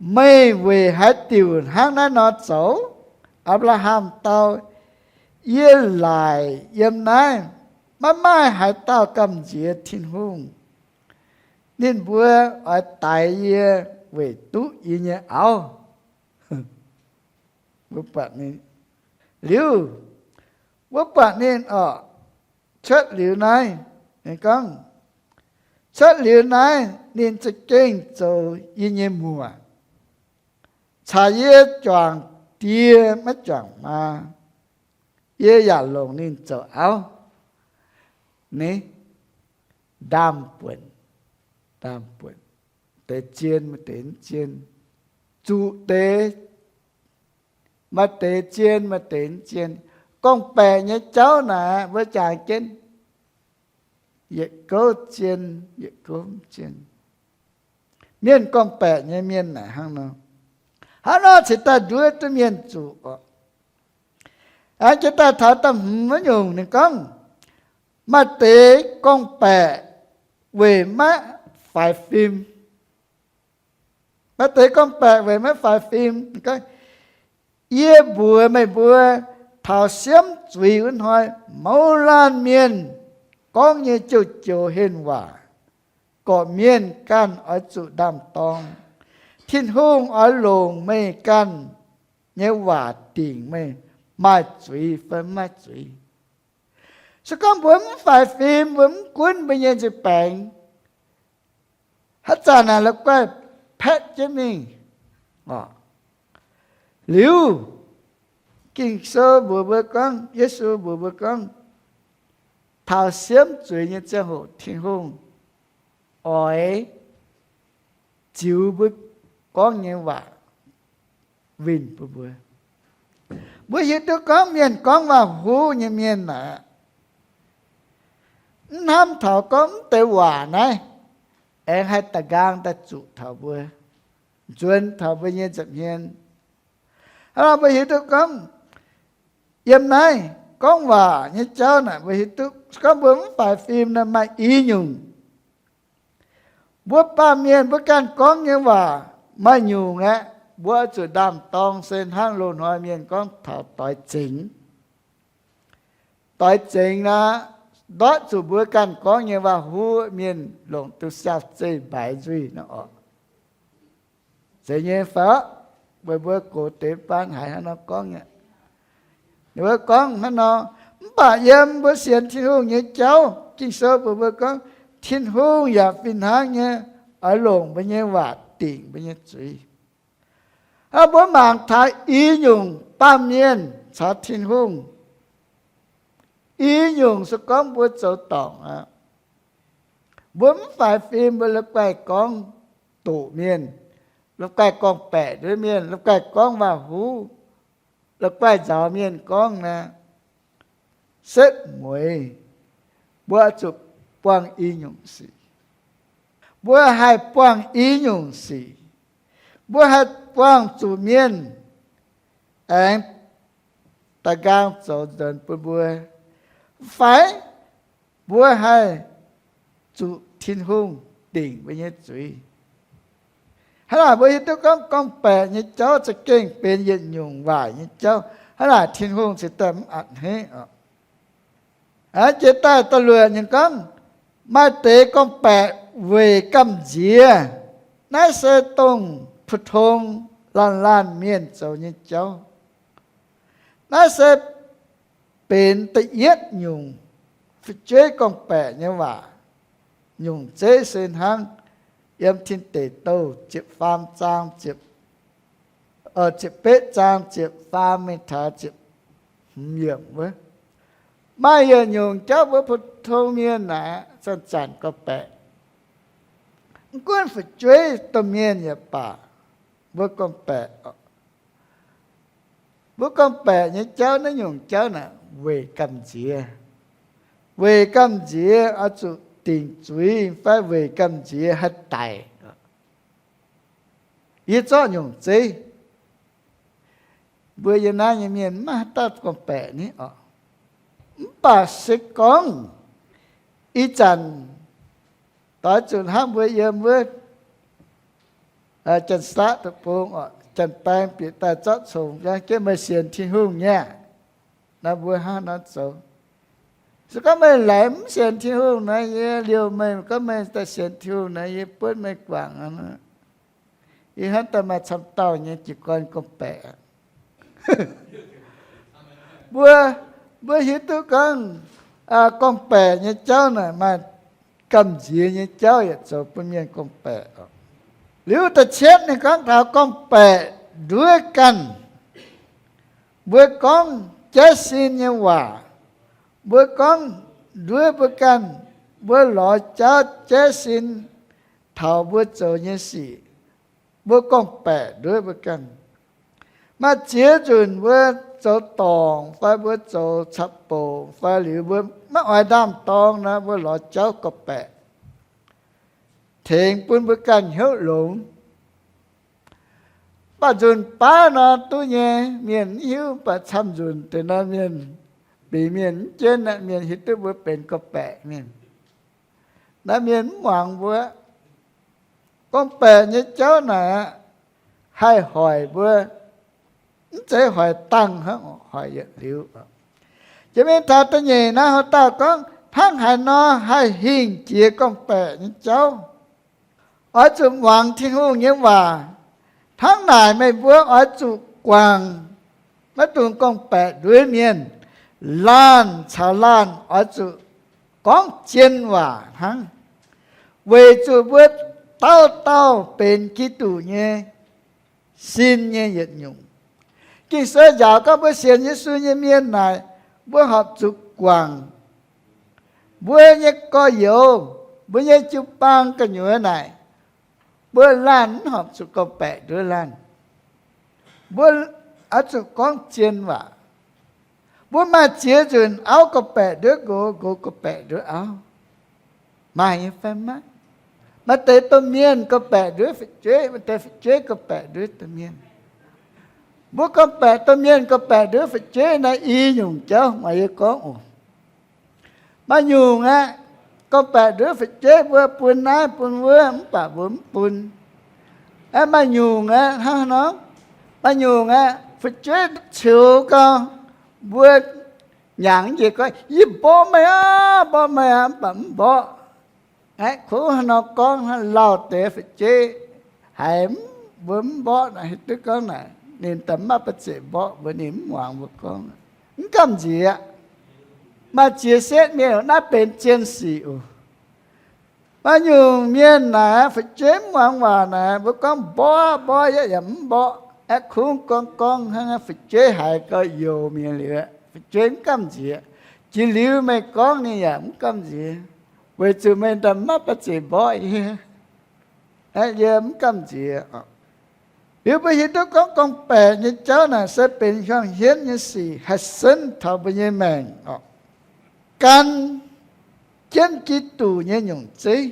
Meih weic haaix diuc hnangv naaiv nor zoux? Apc^laa^ham dau, Yie laaic yiem naaiv maiv maaih haaix dauh gamh nziex Tin-Hungh. Ninh mbuo oix daix yie weic duqv yie nyei auv. Mbuo buatc ninh liuz, mbuo buatc ninh oc, cuotv liuz naaiv, ninh gorngv, cuotv liuz naaiv ninh za'gengh zoux yie nyei muoc, caux yie juangc die maiv juangc maa, yie yaac longc ninh zoux auv. Ni, ndaamv-buonc, ndaamv-buonc, deix zien maaih deix mv zien, zuqc deix maaih deix zien maaih deix mv zien. Gorngv-baeqc nyei jauv naaic mbuo jangx jienv yietc gouv zien, yietc gouv mv zien. Mienh gorngv-baeqc nyei mienh naaic hnangv nor, hnangv nor cingx daaih nduov duqv mienh zuqc oc. Aengx jiex daaih taux da'hmz wuov nyungc ninh gorngv, maaih deix gorngv-baeqc weic maiv faix fim. Maaih deix gorngv-baeqc weic maiv faix fim. Yie mbuox meih mbuo, taux siemv zuiz wuov hnoi, mouz laanh mienh gorngv nyei joux-joux henh waac, gorqv mienh ganh oix zuqc ndaam-dorng. Tin-Hungh oix longc meih ganh nyei waac dingc meih maaih zuiz fai mv maaih zuiz. Se gorngv mbuo mv faix fim, mbuo mv gunv mbuo nyei nzipc baengx, haaix zanc naaic la'guaih paetv jienv mingh. Liuz, Ging-Sou mbuox mbuo gorngv, Yesu mbuox mbuo gorngv, taux siemv zuiz nyei ziangh hoc Tin-Hungh oix ziux mbuo gorngv nyei waac winh bun mbuo. Mbuo hiuv duqv gorngv mienh gorngv waac-huv nyei mienh aqv, mv hnamv taux gorngv mv deix waac naaiv aengx haih da'nqaang daaih zuqc taux mbuo, nzuonx taux mbuo nyei nza'hmien. Hnangv nor mbuo hiuv duqv gorngv yiem naaiv gorngv waac nyei jauv naaic mbuo hiuv duqv gorngv mbuo mv faix fim naaic maaih i nyungc. Mbuo baamh mienh mbuo ganh gorngv nyei waac maaih nyungc aeqv, mbuo oix zuqc ndaam-dorng se hnangv loz-hnoi mienh gorngv taux doix zengx. Doix zengx naaic, ndortv zuqc mbuo ganh gorngv nyei waac-huv mienh longc duqv siaauc zeiv mbaix nzuih nor oc. Zeiz nyei fai? Weic mbuo gox deix baan haiz hnangv nor gorngv nyei. Ninh mbuo gorngv hnangv nor, mv baac yiem mbuo sienx Tin-Hungh nyei jauv, Ging-Sou mbuox mbuo gorngv, Tin-Hungh yaac fih hnangv nyei oix longc mbuo nyei waac dingc mbuo nyei zuiz. Aa, mbuo mangc taux i nyungc baamh mienh caux Tin-Hungh, i nyungc se gorngv mbuo zoux dorngc aqv, mbuo mv faix fim, mbuo la'guaih gorngv doqc mienh, la'guaih gorngv-baeqc nduov mienh, la'guaih gorngv waac-huv, la'guaih nzaaux mienh gorngv naaic, setv mueiz, mbuo zuqc buangh i nyungc sic. Mbuo haih buangh i nyungc sic. Mbuo haih buangh zuqc mienh aengx da'nqaang zoux nzuonx bun mbuo, fai mbuo haih zuqc Tin-Hungh dingc mbuo nyei zuiz. Hnangv naaic mbuo hiuv duqv gorngv gorngv-baeqc nyei jauv za'gengh benx yietc nyungc waaic nyei jauv. Hnangv naaic Tin-Hungh cingx daaih mv a'hneiv oc. Aa, jiex daaih da'luoqc ninh gorngv, maaih deix gorngv-baeqc weic gamh nziex. Naaiv se dongh 普通 laanh laanh mienh zoux nyei jauv. Naaiv se benx da'yietv nyungc fu'jueiv gorngv-baeqc nyei waac nyungc zeiv se hnangv yiem Tin Deic Douh ziepc faam zaang, ziepc, ziepc betv zaang, ziepc faam mingh taux ziepc hmz yiemc wuov. Maaih yietc nyungc jauv mbuo pou-tong mienh naaic zanc-zanc gorngv-baeqc. Mv gunv fu'jueiv domh mienh yaac baac, mbuo gorngv-baeqc, mbuo gorngv-baeqc nyei jauv naaiv nyungc jauv naaic weic gamh nziex. Weic gamh nziex oix zuqc dingc zuiz fai weic gamh nziex haih daic. Yie zorqv nyungc zeiv. Mbuo yiem naaiv nyei mienh maiv haaix dauh gorngv-baeqc ni oc. Mv baac se gorngv ih zanc doix zuqc hnangv mbuo yiem wuov Janx-Saqv deic-bung oc, Janx-Baeng bieqc daaih zorqv congx jienv meih sienx Tin-Hungh nyei aqv, naaiv mbuo hnangv nor zoux. Se gorngv meih laengz mv sienx Tin-Hungh naaiv, yie liouh meih. Gorngv meih daaih sienx Tin-Hungh naaiv, yie buonv meih guangc. Yie hnamv daaih maaih camv dauh nyei jiez gorn gorngv-baeqc. Mbuo, mbuo hiuv duqv gorngv, gorngv-baeqc nyei jauv naaic maaih gamh nziex nyei jauv yietc zoux bun mienh gorngv-baeqc. Liuz da'cietv ninh gorngv taux gorngv-baeqc nduov ganh. Mbuo gorngv jaiv sin nyei waac, mbuo gorngv nduov mbuo ganh, mbuo lorz jauv jaiv sin taux mbuo zoux nyei sic, mbuo gorngv-baeqc nduov mbuo ganh. Maaih ziex nzunc mbuo zoux dorngc fai mbuo zoux caqv-bouc fai liuz mbuo maiv oix ndaam-dorng nor, mbuo lorz jauv gorngv-baeqc tengx bun mbuo ganh hnyouv longx. Mv baac nzunc baav nor duqv nyei mienh mv hiuv, mv baac camv nzunc deix nor mienh, bingx mienh mv jienv aqv, mienh hiuv duqv mbuo benx gorngv-baeqc mienh. Naaiv mienh mv muangx mbuo. Gorngv-baeqc nyei jauv naaic aqv, haih hoic mbuo, mv zeiz hoic dangh hnangv, hoic yietc liuz. Jiex mingh taux da'nyeic naaiv, haaix dauh gorngv hnangv haaix nor haih hingh jiex gorngv-baeqc nyei jauv? Oix zuqc muangx Tin-Hungh nyei waac. Hnangv naaic meih mbuo oix zuqc guangc maiv dungx gorngv-baeqc nduov mienh. Laanh caux laanh oix zuqc gorngv zien waac hnangv, weic zuqc mbuo dauh dauh benx Giduc nyei sin nyei yietc nyungc. Ging-Sou njaaux gorngv mbuo sienx Yesu nyei mienh naaic, mbuo horpc zuqc guangc mbuo nyei gorx-youz, mbuo nyei jiu-baang gu'nyuoz naaic, mbuo laanh mv horpc zuqc gorngv-baeqc nduov laanh. Mbuo oix zuqc gorngv zien waac. Mbuo maaih ziex nzunc auv gorngv-baeqc nduov nqox, nqox gorngv-baeqc nduov auv. Maaih nyei fai maiv? Maaih deix domh mienh gorngv-baeqc nduov fu'jueiv, maaih deix fu'jueiv gorngv-baeqc nduov domh mienh. Mbuo gorngv-baeqc domh mienh gorngv-baeqc nduov fu'jueiv naaiv i nyungc jauv maaih yie gorngv oc. Maaih nyungc aqv, gorngv-baeqc nduov fu'jueiv mbuo bun naaiv bun wuov mv baac mbuo mv bun. Aeqv, maaih nyungc aqv hnangv nor, maaih nyungc aqv fu'jueiv ceux gau, mbuo nyanc njiec gorngv, yie mborqv meih aqv, mborqv meih aqv, mv baac mv mborqv. Aeqv, kungx haaix nor gorngv hnangv lauh deix fu'jueiv haiz mbuo mv mborqv naaic, hiuv duqv gorngv naaic ninh daaih maiv baac zeiz mborqv mbuo, ninh mv muangx mbuo gorngv. Mv gamh nziex. Maaih ziex setv mienh naaiv benx zien sic oc. Maaih nyungc mienh naaic fu'jueiv mv muangx waac naaic, mbuo gorngv mborqv mborqv yaac mv mborqv. Aeqv, kungx gorngv gorngv hnangv fu'jueiv haiz gau youx mi'aqv liuz, fu'jueiv mv gamh nziex. Jiex liuz meih gorngv ninh yaac mv gamh nziex, weic zuqc meih daaih maiv baac zeiz mborqv yie. Aeqv, yie mv gamh nziex. Liuz mbuo hiuv duqv gorngv gorngv-baeqc nyei jauv naaic se benx hiuang hienv nyei sic haih senv taux mbuo nyei maengc oc. Gan jienv Giduc nyei nyungc zeiv.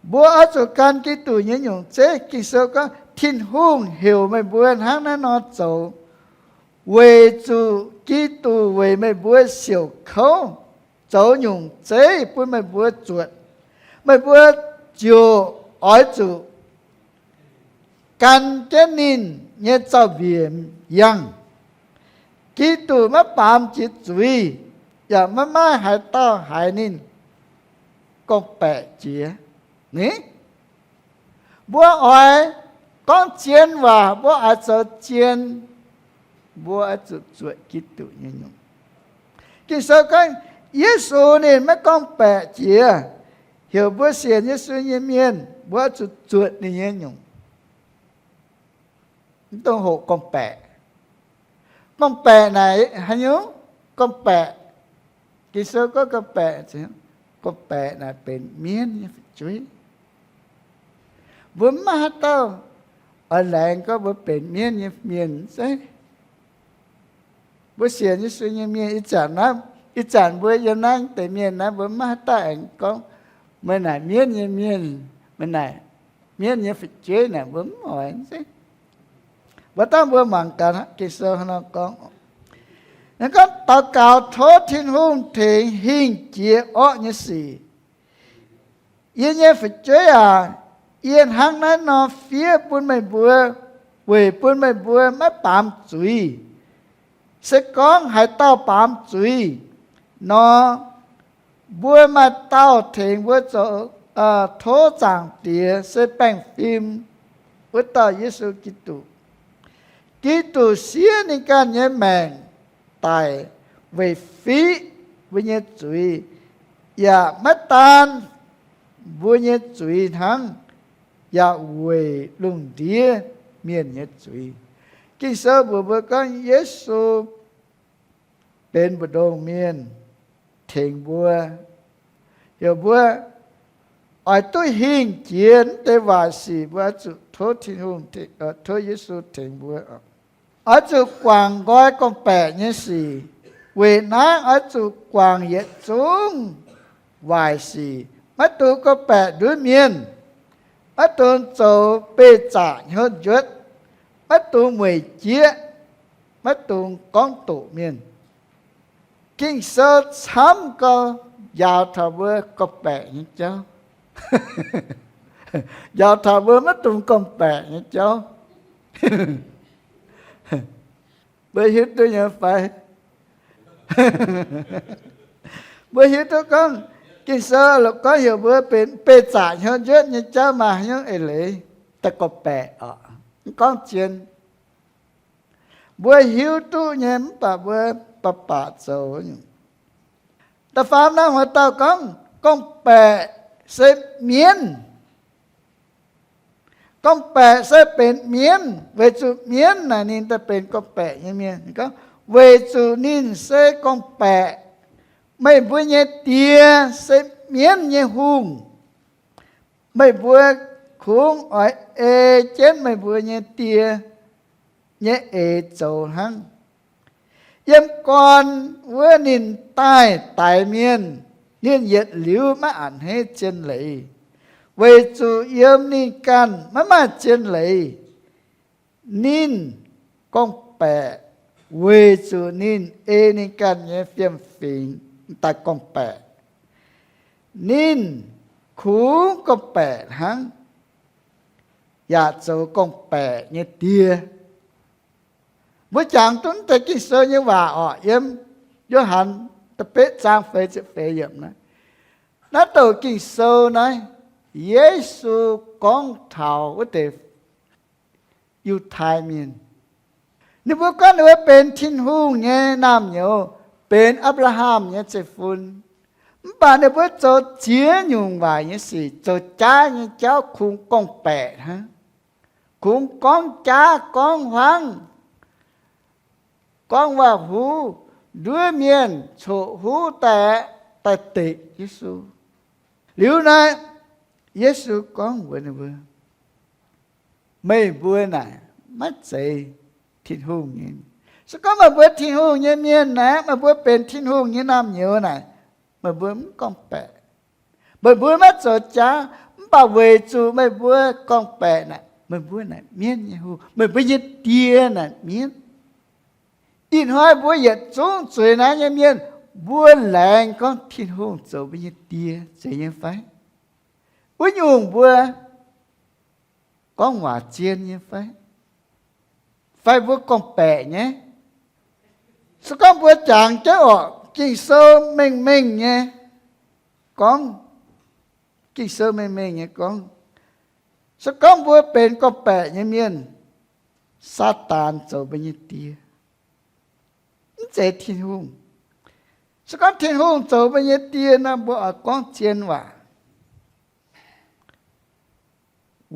Mbuo oix zuqc gan Giduc nyei nyungc zeiv. Ging-Sou gorngv, Tin-Hungh heuc meih mbuo hnangv naaiv nor zoux, weic zuqc Giduc weic meih mbuo siouc kouv zoux nyungc zeiv bun meih mbuo zuotc. Meih mbuo ziouc oix zuqc gan jienv ninh nyei zaux-mbiec yangh. Giduc maiv baamz jiex zuiz, yaac maiv maaih haaix dauh haiz ninh gorngv-baeqc jiex. Ni, mbuo oix gorngv zien waac, mbuo oix zoux zien, mbuo oix zuqc zuotc Giduc nyei nyungc. Ging-Sou gorngv, Yesu ninh maiv gorngv-baeqc jiex, heuc mbuo sienx Yesu nyei mienh, mbuo oix zuqc zuotc ninh nyei nyungc. Mv dungx hoqc gorngv-baeqc. Gorngv-baeqc naaic haaix nyungc? Gorngv-baeqc, Ging-Sou gorngv gorngv-baeqc, gorngv-baeqc naaic benx mienv nyei fu'jueiv. Mbuo mv maaih haaix dauh oix laengz gorngv mbuo benx mienv nyei mienh zeiv. Mbuo sienx Yesu nyei mienh ih zanc naaiv, ih zanc mbuo yiem naaiv deix mienh naaiv, mbuo mv maaih haaix dauh aengx gorngv meih naaic mienv nyei mienh, meih naaic mienv nyei fu'jueiv naaic, mbuo mv oix zeiv. Mbuo dangh mbuo mangc gaax Ging-Sou hnangv nor gorngv. Ninh gorngv, daux gaux tov Tin-Hungh tengx hingh jiex orqv nyei sic. Yie nyei fu'jueiv aac, yie hnangv naaiv nor fiev bun meih mbuo, weic bun meih mbuo maiv baamz zuiz. Se gorngv haaix dauh baamz zuiz nor, mbuo maaih dauh tengx mbuo zoux, tov Zaangc Diex se baengh fim, wuov dauh Yesu Giduc. Giduc siev ninh ganh nyei maengc daic weic fiqv mbuo nyei zuiz, yaac maiv daan mbuo nyei zuiz hnangv, yaac weic lungh ndiev mienh nyei zuiz. Ging-Sou mbuox mbuo gorngv Yesu benx mbu'ndongx mienh tengx mbuo, heuc mbuo oix duqv hingh jiex mv deix waaic sic, mbuo oix zuqc tov Tin-Hungh, tov Yesu tengx mbuo. Oix zuqc guangc nqoi gorngv-baeqc nyei sic. Weic naaiv oix zuqc guangc yietc zungv waaic sic, maiv dungx gorngv-baeqc nduov mienh, maiv dungx zoux beih zaqc hnyouv njuotv, maiv dungx mueic jieqv, maiv dungx gorngv doqc mienh. Ging-Sou camv gau njaaux taux mbuo gorngv-baeqc nyei jauv, njaaux taux mbuo maiv dungx gorngv-baeqc nyei jauv. Mbuo hiuv duqv nyei fai? Mbuo hiuv duqv gorngv Ging-Sou lorqc gorngv heuc mbuo benx beih zaqc hnyouv njuotv nyei jauv maaih haaix nyungc eix leiz daaih gorngv-baeqc oc? Mv gorngv zien. Mbuo hiuv duqv nyei mv baac mbuo baac baac zoux. Da'faam naaiv, wuov dauh gorngv gorngv-baeqc se mienv. Gorngv-baeqc se benx mienv, weic zuqc mienv naaic ninh daaih benx gorngv-baeqc nyei mienh. Gorngv, weic zuqc ninh se gorngv-baeqc. Meih mbuo nyei die se mienv nyei hungh. Meih mbuo kungx oix ei jienv meih mbuo nyei die nyei eix zoux hnangv. Yiem gorn wuov ninh daaih daix mienh, ninh yietc liuz maiv a'hneiv zien leiz, weic zuqc yiem ninh ganh maiv maaih zien leiz. Ninh gorngv-baeqc weic zuqc ninh ei ninh ganh nyei fiem-fingx daaih gorngv-baeqc. Ninh kungx gorngv-baeqc hnangv, yaac zoux gorngv-baeqc nyei die. Mbuo jangx duqv deix Ging-Sou nyei waac orqc, yiem Yo^han da'betv zaang feix ziepc feix yiemc naaiv. Naaiv douc Ging-Sou naaiv, Yesu gorngv taux wuov deix Yiutai Mienh. Ninh mbuo gorngv ninh mbuo benx Tin-Hungh nyei naamh nyouz, benx Apc^laa^ham nyei zeiv-fun. Mv baac ninh mbuo zoux ziex nyungc waaic nyei sic, zoux jaav nyei jauv, kungx gorngv-baeqc hnangv, kungx gorngv jaav gorngv huaangv, gorngv waac-huv, nduov mienh, coqv huv daaih, daaih dekc Yesu. Liuz naaiv, Yesu gorngv mbuox ninh mbuo, meih mbuo naaic maiv zeiz Tin-Hungh nyei. Se gorngv meih mbuo Tin-Hungh nyei mienh naaic, meih mbuo benx Tin-Hungh nyei naamh nyouz naaic, meih mbuo mv gorngv-baeqc. Meih mbuo maiv zoux jaav, mv baac weic zuqc meih mbuo gorngv-baeqc naaic, meih mbuo naaic mienv nyei hungh, meih mbuo nyei die naaic mienv. Ih hnoi mbuo yietc zungv zueiz naaiv nyei mienh, mbuo laengz gorngv Tin-Hungh zoux mbuo nyei die, zeiz nyei fai? Wuov nyungc mbuo gorngv waac zien nyei fai? Fai mbuo gorngv-baeqc nyei? Se gorngv mbuo jangx jienv orqc, Ging-Sou mengh mengh nyei gorngv, Ging-Sou mengh mengh nyei gorngv, se gorngv mbuo benx gorngv-baeqc nyei mienh, Saadaan zoux mbuo nyei die, mv zeiz Tin-Hungh. Se gorngv Tin-Hungh zoux mbuo nyei Die nor, mbuo oix gorngv zien waac,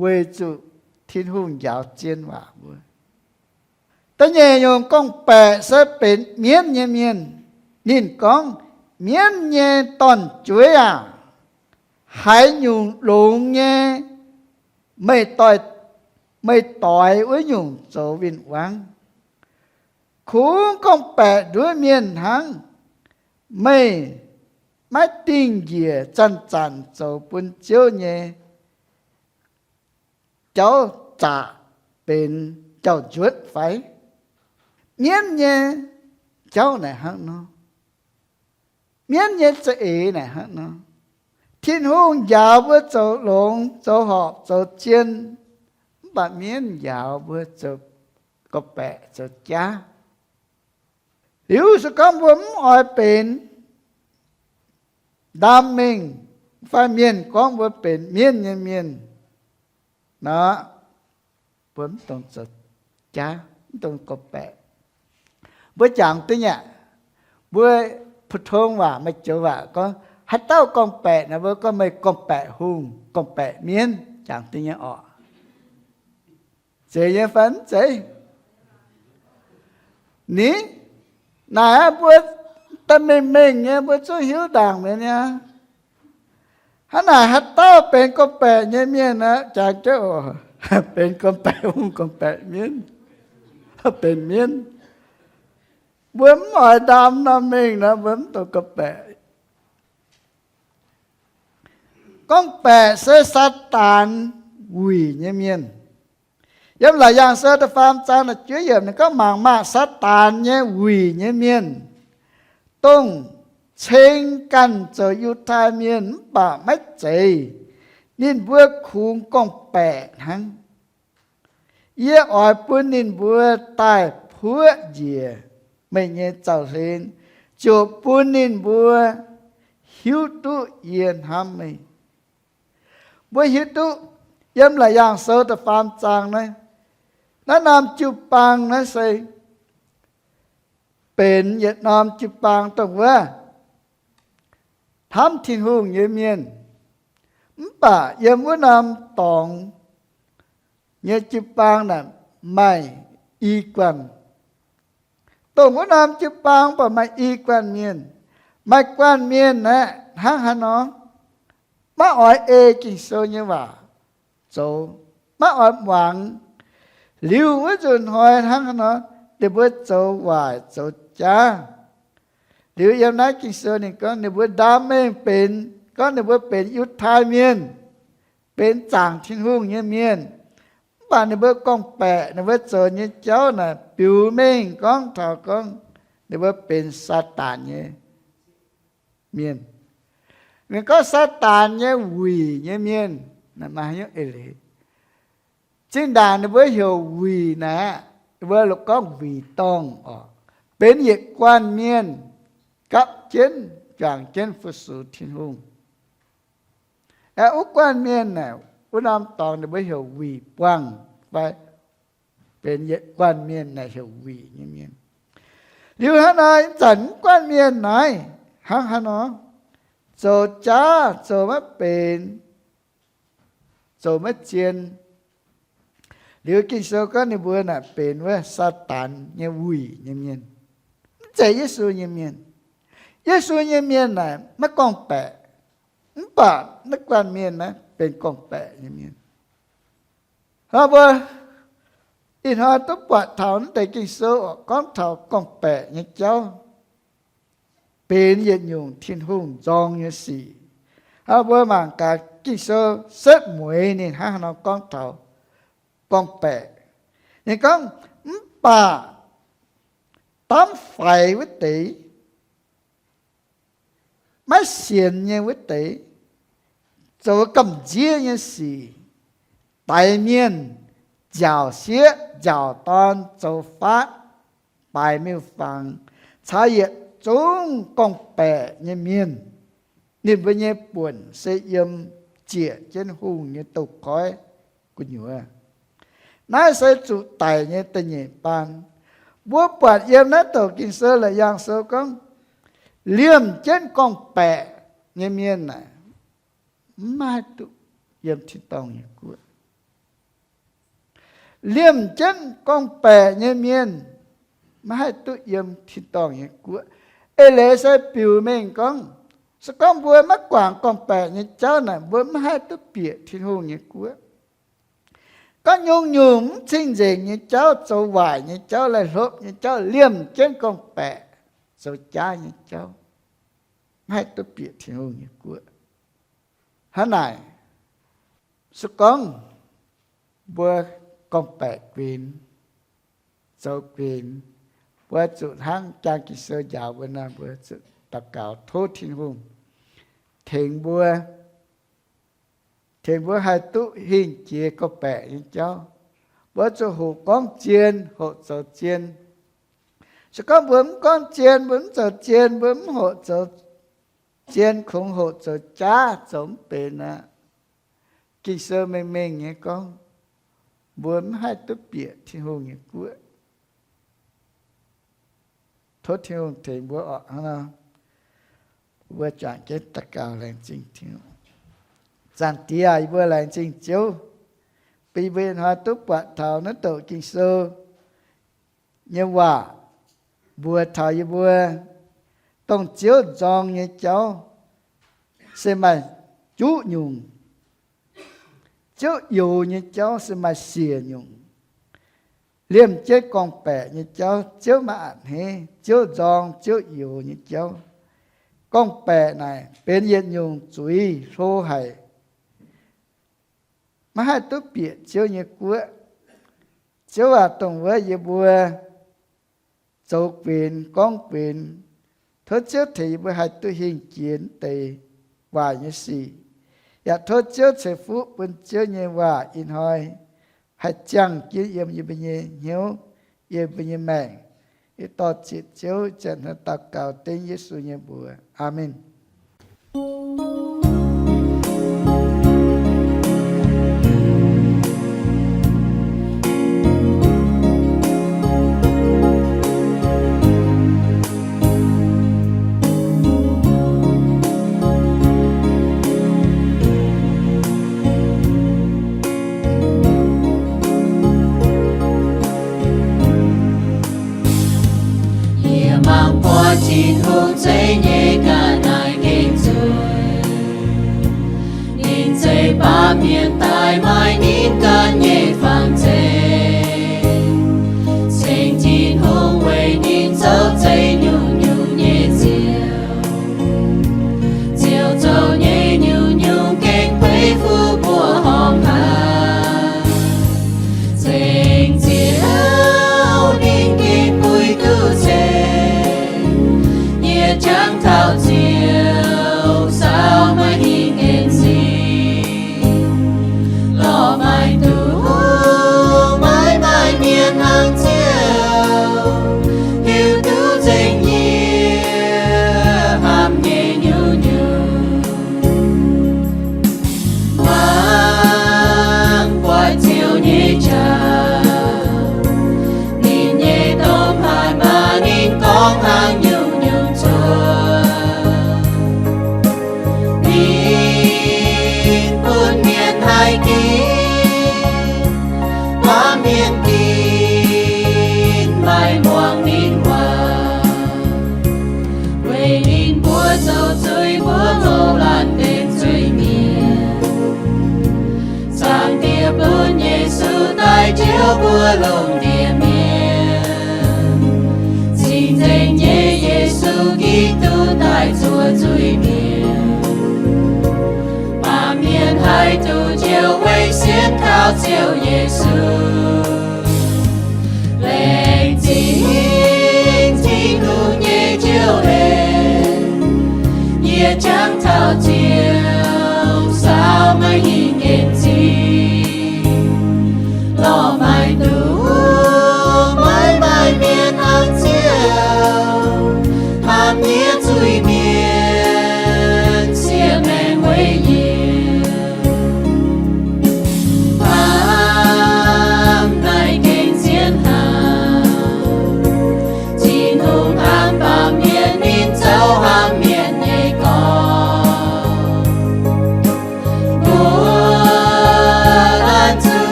weic zuqc Tin-Hungh njaaux zien waac mbuo. Da'nyeic nyungc gorngv-baeqc se benx mienv nyei mienh. Ninh gorngv, Mienv nyei dorn-jueiv aah! Haaix nyungc longx nyei, meih doix, meih doix wuov nyungc zoux win-wangv. Kungx gorngv-baeqc nduov mienh hnangv. Meih maiv dingh njiec zanc-zanc zoux bun Ziouv nyei jauv zaqc benx jauv-nzuotv fai? Mienv nyei jauv naaic hnangv nor. Mienv nyei za'eix naaic hnangv nor. Tin-Hungh njaaux mbuo zoux longx, zoux horpc, zoux zien, mv baac mienv njaaux mbuo zoux gorngv-baeqc, zoux jaav. Liuz se gorngv mbuo mv oix benx ndaam mengh fai mienh gorngv mbuo benx mienv nyei mienh nor, mbuo mv dungx zoux jaav, mv dungx gorngv-baeqc. Mbuo jangx duqv nyei aqv. Mbuo 普通 waac, maaih joux waac gorngv, haaix dauh gorngv-baeqc naaic, mbuo gorngv meih gorngv-baeqc hungh, gorngv-baeqc mienv, jangx duqv nyei orqc. Zeiz nyei fai mv zeiz? Ni, naaic mbuo daaih mengh mengh nyei, mbuo zungv hiuv ndaangc mi'aqv. Hnangv naaic haaix dauh benx gorngv-baeqc nyei mienh aqv, jangx jienv oc, benx gorngv-baeqc hungh, gorngv-baeqc mienv, benx mienv. Mbuo mv oix ndaam norm mengh nor, mbuo mv dungx gorngv-baeqc. Gorngv-baeqc se Saadaan wuic nyei mienh. Yiem Laauc Yaangh Sou da'faam zaang da'juov yiemc ninh gorngv, Mangc maah! Saadaan nyei wuic nyei mienh, dongh ceng ganh zoux Yiutai Mienh mv baac maiv zeiz, ninh mbuo kungx gorngv-baeqc hnangv. Yie oix bun ninh mbuo daaih puoqv njiec meih nyei zaux-hlen, ziouc bun ninh mbuo hiuv duqv yie hnamv meih. Mbuo hiuv duqv yiem Laauc Yaangh Sou da'faam zaang naaiv, naaiv norm jiu-baang naaiv se benx yietc norm jiu-baang dongh wuov hnamv Tin-Hungh nyei mienh. Mv baac yiem wuov norm dorngx nyei jiu-baang naaic maaih i guanh. Dongh wuov norm jiu-baang mv baac maaih i guanh mienh. Maaih guanh mienh aeqv, hnangv haaix nor? Maiv oix ei Ging-Sou nyei waac zoux, maiv oix muangx. Liuz wuov nzunc hnoi hnangv haaix nor? Ninh mbuo zoux waaic zoux jaav. Liuz yiem naaiv Ging-Sou ninh gorngv ninh mbuo ndaam mengh benx, gorngv ninh mbuo benx Yiutai Mienh, benx zaangc Tin-Hungh nyei mienh. Mv baac ninh mbuo gorngv-baeqc, ninh mbuo zoux nyei jauv naaic biux mengh gorngv taux gorngv ninh mbuo benx Saadaan nyei mienh. Ninh gorngv Saadaan nyei wuic nyei mienh, naaiv maaih haaix nyungc eix leiz? Zinh ndaangc ninh mbuo heuc wuic naaic, ninh mbuo gorngv wuic dorngh oc, benx yietc guanh mienh gapv jienv juangc jienv fu-sux Tin-Hungh. Aeqv, wuov guanh mienh naaic, wuov norm dorngx ninh mbuo heuc wuic buangh fai benx yietc guanh mienh naaic heuc wuic nyei mienh. Liuz hnangv nor, ih zanc wuov guanh mienh naaiv hnangv haaix nor? Zoux jaav zoux maiv benx, zoux maiv zien. Liuz Ging-Sou gorngv ninh mbuo naaic benx wuov Saadaan nyei wuic nyei mienh, mv zeiz Yesu nyei mienh. Yesu nyei mienh naaic maiv gorngv-baeqc, mv baac naaiv guanh mienh naaiv benx gorngv-baeqc nyei mienh. Hnangv mbuo ih hnoi duqv buatc taux naaiv deix Ging-Sou oc, gorngv taux gorngv-baeqc nyei jauv benx yietc nyungc Tin-Hungh nzorng nyei sic. Hnangv mbuo mangc gaax Ging-Sou setv mueiz ninh hnangv haaix nor gorngv taux gorngv-baeqc. Ninh gorngv, mv baac daamv faix wuov deix, maiv sienx nyei wuov deix, zoux gamh nziev nyei sic, daix mienh, nziaauc sieqv nziaauc dorn, zoux faatv, baaix miuc-fangx, caux yietc zungv gorngv-baeqc nyei mienh. Ninh mbuo nyei buonc se yiem ziec jienv hungh nyei douz-koiv gu'nyuoz. Naaiv se zuqc daic nyei da'nyeic baan. Mbuo buatc yiem naaiv douc Ging-Sou, Laauc Yaangh Sou gorngv, Liemh jienv gorngv-baeqc nyei mienh naaic, maiv haih duqv yiem tin-dorngh nyei guoqv. Liemh jienv gorngv-baeqc nyei mienh maiv haih duqv yiem tin-dorngh nyei guoqv. Eix leiz se biux mengh gorngv, se gorngv mbuo maiv guangc gorngv-baeqc nyei jauv naaic, mbuo maiv haih duqv bieqc Tin-Hungh nyei guoqv. Gorngv nyungc-nyungc mv cing-nzengc nyei jauv, zoux waaic nyei jauv, laih hlopv nyei jauv, liemh jienv gorngv-baeqc, zoux jaav nyei jauv, maiv haih duqv bieqc Tin-Hungh nyei guoqv. Hnangv naaic, se gorngv mbuo gorngv-baeqc guenx, zoux guenx, mbuo zuqc hnangv jang Ging-Sou njaaux mbuo nor, mbuo zuqc daux gaux tov Tin-Hungh tengx mbuo, tengx mbuo haih duqv hingh jiex gorngv-baeqc nyei jauv. Mbuo zuqc hoqc gorngv zien, hoqc zoux zien. Se gorngv mbuo mv gorngv zien, mbuo mv zoux zien, mbuo mv hoqc zoux zien, kungx hoqc zoux jaav, zoux mv benx aqv. Ging-Sou mengh mengh nyei gorngv, mbuo mv haih duqv bieqc Tin-Hungh nyei guoqv. Tov Tin-Hungh tengx mbuo oc. Hnangv nor, mbuo juangc jienv daux gaux laengz zingh Tin-Hungh. Zaangc Diex aah, yie mbuo laengz zingh Ziouv, bun yie mbuo ih hnoi duqv buatc taux naaiv douc Ging-Sou nyei waac mbuox taux yie mbuo, dongh Ziouv nzorng nyei jauv se maaih juqv nyungc. Ziouv youx nyei jauv se maaih siec nyungc. Liemh jienv gorngv-baeqc nyei jauv Ziouv maiv a'hneiv. Ziouv nzorng, Ziouv youx nyei jauv, gorngv-baeqc naaic benx yietc nyungc zuiz hlo haic, maiv haih duqv bieqc Ziouv nyei guoqv. Ziouv aac, dongh wuov yie mbuo zoux guenx gorngv guenx, tov Ziouv tengx yie mbuo haih duqv hingh jiex deix waaic nyei sic. Yaac tov Ziouv ceix fuqv bun Ziouv nyei waac ih hnoi haih ziangh jienv yiem yie mbuo nyei hnyouv, yiem mbuo nyei maengc. Yie dorh zieqc Ziouv ziangh hnoi daux gaux dengv Yesu nyei mbuox. Aamen. Yie mangc buatc Tin-Hungh zeiv nyei ga'naaiv gengh zueiz. Ninh zeiv baamh mienh daaih maaih ninh ganh nyei fangx zeiv. Ceng Tin-Hungh weic ninh zoux zeiv nyungc-nyungc nyei ziouv. Ziouv zoux nyei nyungc-nyungc gengh beiv fuqv mbuo horngh haaix. Ceng Ziouv ninh gengh buix duqv ceng. Yie jangx taux Ziouv saau maiv hingh en sic. Lorh maaic duqv maiv maaih mienh hnangv Ziouv, hiuv duqv nzengc yie hnamv nyei nyungc-nyungc. Mangc buatc Ziouv nyei qaqv, ninh nyei domh hatc maah ninh gorngv hnangv nyungc-nyungc cuotv. Ninh bun mienh haih ginv, baamh mienh ginv maaih muangx ninh waac. Weic ninh mbuo zoux zuiz mbuo ngouh laanh benx zuiz-mienh. Zaangc Diex bun Yesu daaih njoux mbuo longc ndie-mienh. Cing-nzengc nyei Yesu Giduc daaih zuoqc zuiz-mienh. Baamh mienh haih duqv njoux weic sienx kaux Ziouv Yesu. Laengz zingh Tin-Hungh nyei njoux hlen, yie jangx taux Ziouv saau maiv hingh en sic. Lorh maaic duqv maiv maaih mienh hnangv Ziouv, hnamv nyei zuiz-mienh siev maengc weic yie. Baamh naaic gengh zien hnangv. Tin-Hungh hnamv baamh mienh, ninh zoux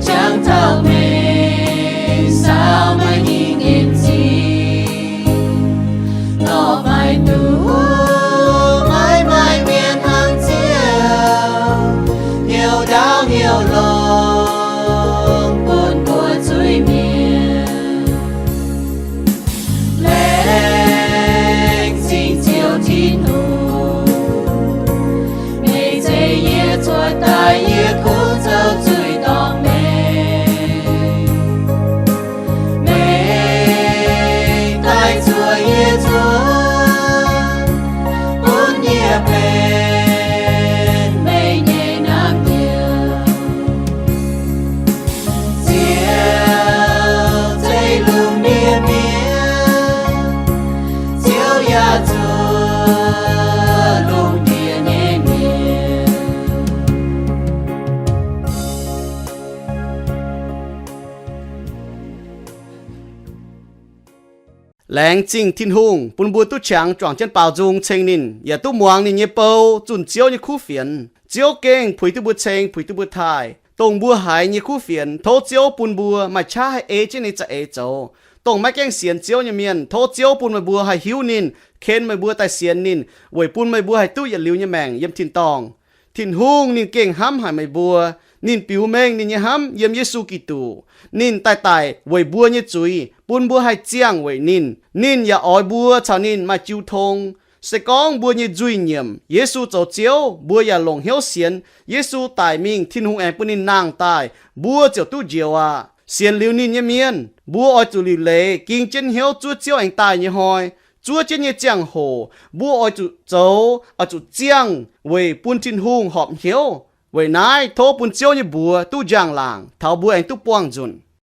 Jangx taux mengh saau maaih nyei nqemh zingh, nor maaih duqv maiv maaih mienh hnangv Ziouv, hnyouv ndaauv hnyouv longx bun mbuo zuiz-mienh. Laengz zingh Ziouv Tin-Hungh, meih ceix yie cuotv daaih, yie kungx zoux zuiz dorngc meih. Meih daaih zuov yie zuov, bun yie benx meih nyei naamh nyouz. Ziouv zeiv lungh ndiev mienh, Ziouv yaac zuov lungh ndiev nyei mienh. Laengz zingh Tin-Hungh bun mbuo duqv qangx juangc jienv baaux nzung ceng ninh, yaac duqv muangx ninh nyei bou, zunh Ziouv nyei kuv fienx. Ziouv gengh puix duqv mbuo ceng, puix duqv mbuo taaih. Dongh mbuo haiz nyei kuv fienx, tov Ziouv bun mbuo maaih qaqv haih ei jienv ninh nyei za'eix zoux. Dongh maiv gaengh sienx Ziouv nyei mienh, tov Ziouv bun meih mbuo haih hiuv ninh, ken meih mbuo daaih sienx ninh, weic bun meih mbuo haih duqv yietc liuz nyei maengc yiem tin-dorngh. Tin-Hungh ninh gengh hnamv haic meih mbuo. Ninh biux mengh ninh nyei hnamv yiem Yesu Giduc. Ninh daaih daic weic mbuo nyei zuiz, bun mbuo haih ziangh weic ninh. Ninh yaac oix mbuo caux ninh maaih jiu tong. Se gorngv mbuo nyei nzuih nyiemc Yesu zoux Ziouv, mbuo yaac longc hnyouv sienx Yesu daic mingh, Tin-Hungh aengx bun ninh nangh daaih, mbuo ziouc duqv njoux aqv. Sienx liuz ninh nyei mienh, mbuo oix zuqc liuc leiz ging jienv hnyouv zuov Ziouv aengx daaih nyei hnoi. Zuov jienv nyei ziangh hoc mbuo oix zuqc zoux, oix zuqc ziangh weic bun Tin-Hungh horpc hnyouv. Weic naaiv tov bun Ziouv nyei mbuox duqv njang-laangc taux mbuo aengx duqv buangh nzunc.